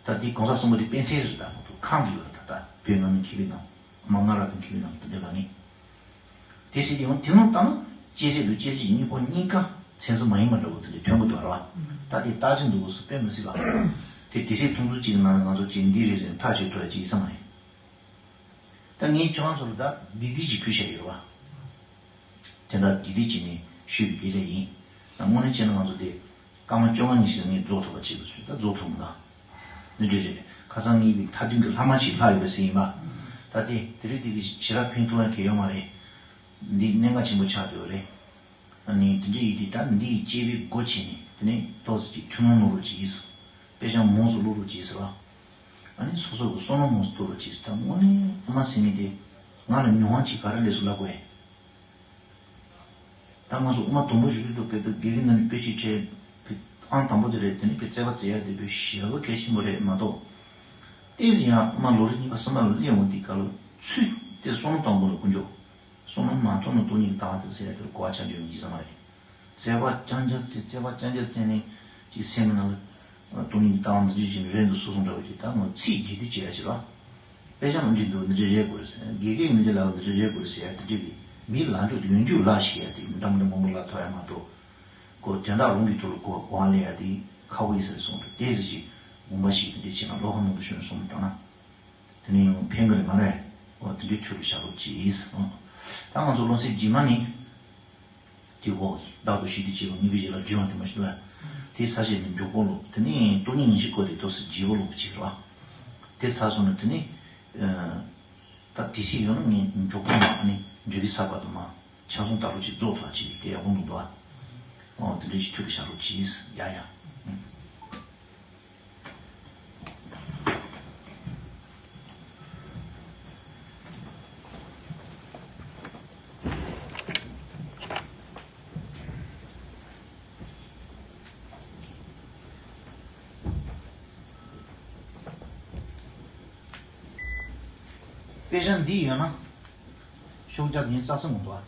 ད་དེ་གོང་ས་གསུམ་པོ་དེ་དཔེ་མཚོན་རེད། ད་མ་གཏོགས་ཁམས་ཀྱི་ཡོད་རེད། ད་ལྟ་བོད་སྔ་མའི་མཁས་པའི་ནང་། དམག་སྔ་རབས་ཀྱི་མཁས་པའི་ནང་དེ་འདྲ་ལ་ངེས། དེ་སྲིད་དེ་ཡང་དེ་ནང་ལྟ་ན་སྐྱེ་ཚེ་ལུས་སྐྱེ་ཚེ་གཉིས་པོ་གཉིས་ཀ་མཚན་གཞི་མ་ཡིན་པ་འདྲ་བོ་དེ་འདྲ་ཐོན་གྱི་འདུག་ར་བ། ད་དེ་རྟགས་ཅན་འདུག་སུ་དཔེ་མི་སྲིད་པ། དེ་དེ་སྲིད་ཐུང་ཐུང་གཅིག་གི་ནང་ལ་ང་ཚོ་གཅིག་འདི་རེད་ཟེར་ནས་ཐག་གཅོད་ཐུབ་ཡ་གཅིག་ཡིན་ས་མ་རེད། ད་ངས་ཁྱེད་རང་ཚོ་ལ་ད་འདི་འདི་ཅིག་ཕུལ་བཞག་ཡོད་ར་བ། དེ་འདྲ་འདི་འདི་བྱས་ནས་ཞུས་པའི་སྐད་ཆ་ཡིན། ད་དངོས་གནས་བྱས་ན་ང་ཚོ་དེ་སྐར་མ་བཅོ་ལྔ་ཉི་ཤུ་ནས་རྫོགས་ཐུབ་པ་བྱེད་དགོས་ཚུལ་ད་རྫོགས་ཐུབ་མི་འདུག་ནི་འདྲ་རེད། ཁ་སང་ངའི་མཐའ་དོན་གྱི་ལྷག་མ་ཞིག་ལྷག་ཡོད་པ་ཟེར་ཡིན་པ། ད་དེ་དེ་རིང་དེ་གི་ཞེ་དྲག་ཕན་ཐོགས་ཡ་གལ་ཡོད་མ་རེད། འདི་གནད་འགག་ཆེན་པོ་ཆགས་བསྡད་ཡོད་རེད། ཨ་ནི་དེ་འདྲ་ཡིན་དུས་ད་འདི་ཡི་དཔྱད་པའི་སྒོ་ཕྱེ་ནས་དེ་ནས་ཏོག་ཙམ་ཅིག་ཐུན་མོང་མ་ལོག་ཅིག་ཡིན་སོང་། དཔེ་ཆ་མང་སུ་ཀློག་རོགས་གྱིས་ཟེར་བ། ཨ་ནི་སོ་སོ་གི་བསམ་བློ་མང་སུ་གཏོང་རོགས་གྱིས་ཟེར། ད་དངོས་གནས་ཨ་མ་ཟེར་མཁན་དེ་ང་ལ་མྱོང་བ་ཅིག་ག་རེ་སླེབས་སོང་ལབ་དགོས། ད་ང་ཚོ་དབུ་མ་དང་པོ་ཞུ་དུས་དཔེ་དེ་དགེ་རྒན་ནང་ནས་དཔེ་ཅིག་བྱས། ཨང་དང་པོ་དེ་རེད། དེ་ནས་དཔེ་རྩོད་པ་རྩོད་ཡ་དེ་དཔེ་ཞེ་པོ་གལ་ཆེན་པོ་རེད་མ་གཏོགས། ཏོག་ཙམ་ཡང་ཨ་མ་ལོ་རེ་གཉིས་པ་གསུམ་པ་ལ་སླེབས་འོང་དུས་སྐབས་ལ་ཚུལ་དེ་བསམ་བློ་གཏོང་དགོས་ལ་ཀུན་སྤྱོད། བསམ་བློ་མ་གཏོང་ན་སྟོང་ཉིད་ཀྱི་ལྟ་བ་དེ་ཟེར་ཡ་དེར་གོ་བ་ཆགས་རྒྱུ་ཡོང་གི་ས་མ་རེད། རྩོད་པ་རྐྱང་རྐྱང་རྩོད། རྩོད་པ་རྐྱང་རྐྱང་རྩོད་ནས་ཅིག་སེམས་ནང་ལ་སྟོང་ཉིད་ཀྱི་ལྟ་བ་འཛིན་རྒྱུ་ཅིག་རེད་འདུག་སོ་སོ་འདྲ་བ་ཅིག་ད་ངོ་ཚིག་འདི་འདི་བྱེད་ཡ་ཅིག་ལ། དཔེ་ཆ་མི་འབྲི་འདུག་འདི་འདྲ་རེད་དགོས་རེད་ཟེར། དགེ་རྒན་འདི་འདྲ་ལ་འདི་འདྲ་རེད་དགོས་རེད་ཟེར་ཡ་དེ་འདྲ་གི་མིའི་ལངས་ཕྱོགས་དེ་ཡོན་རྒྱུགས་ལ་ཞིག་ཡ་དེ་འདྲ་མི་འདྲ་མང་པོ་ལ་ཐོགས་ཡ་མ་གཏོགས། ཁོ་དོན་དག་རང་གི་ཐོག་ལ་གོ་གོ་བ་ལེན་ཡ་དེ་ཁག་པོ་ཡིན་ས་རེད་གསུངས་འདུག་དེ་ཟེར་ཅིག་དགོངས་པ་ཞིག་དེ་འདྲ་བྱས་ན་བློ་ཁ་མང་པོ་ཤོར་ནས་གསུངས་བཏང་ན། དེ་ནས་ཡང་ཕན་གི་རེད་མ་རེད། འོ་དེ་འདྲའི་ཐོག་ལ་བཞག་རོགས་གྱིས། ད་ང་ཚོ་སློབ་ཚན་རྗེས་མ་ནི། དེ་འོག་གི་བདག་ཏུ་ཞི་བདེ་སྐྱེ་བ་ངེས་པའི་རྗེས་ལ་འབྱུང་བ་དེ་མ་ཞིག་ལ། དེ་ས་བཤད་ནས་འཇུག་པོ་ལོ། དེ་ནས་སྟོང་ཉིད་ཉི་ཤུ་སྐོར་དེ་ཏོག་ཙམ་རྗེས་པོ་ལོ་གཅིག་རེད་བ། དེ་ཚར་སོང་ན་དེ་ནས། ད་དེ་སྲིད་ཡོད་ན་ངས་འཇུག་པོ་མ་ནི་འབྲས་བུའི་ས་བར་དུ་མ། ཆ་ཚང་ལྟ་རོགས་གྱིས་རྫོགས་ཐག་ཆོད་དེ་ཡག་པོ་འདུག་འདུག་བ། འོ་དེ་འདྲའི་ཞིག་ཐུགས་ལ་བཞག་རོགས་གྱིས། ཡ་ཡ། དཔེ་ཆ་འདི་ཡོད་ན། ཤོག་རྒྱག་ཡིན་ས་སུ་མི་འདུག་ཨ།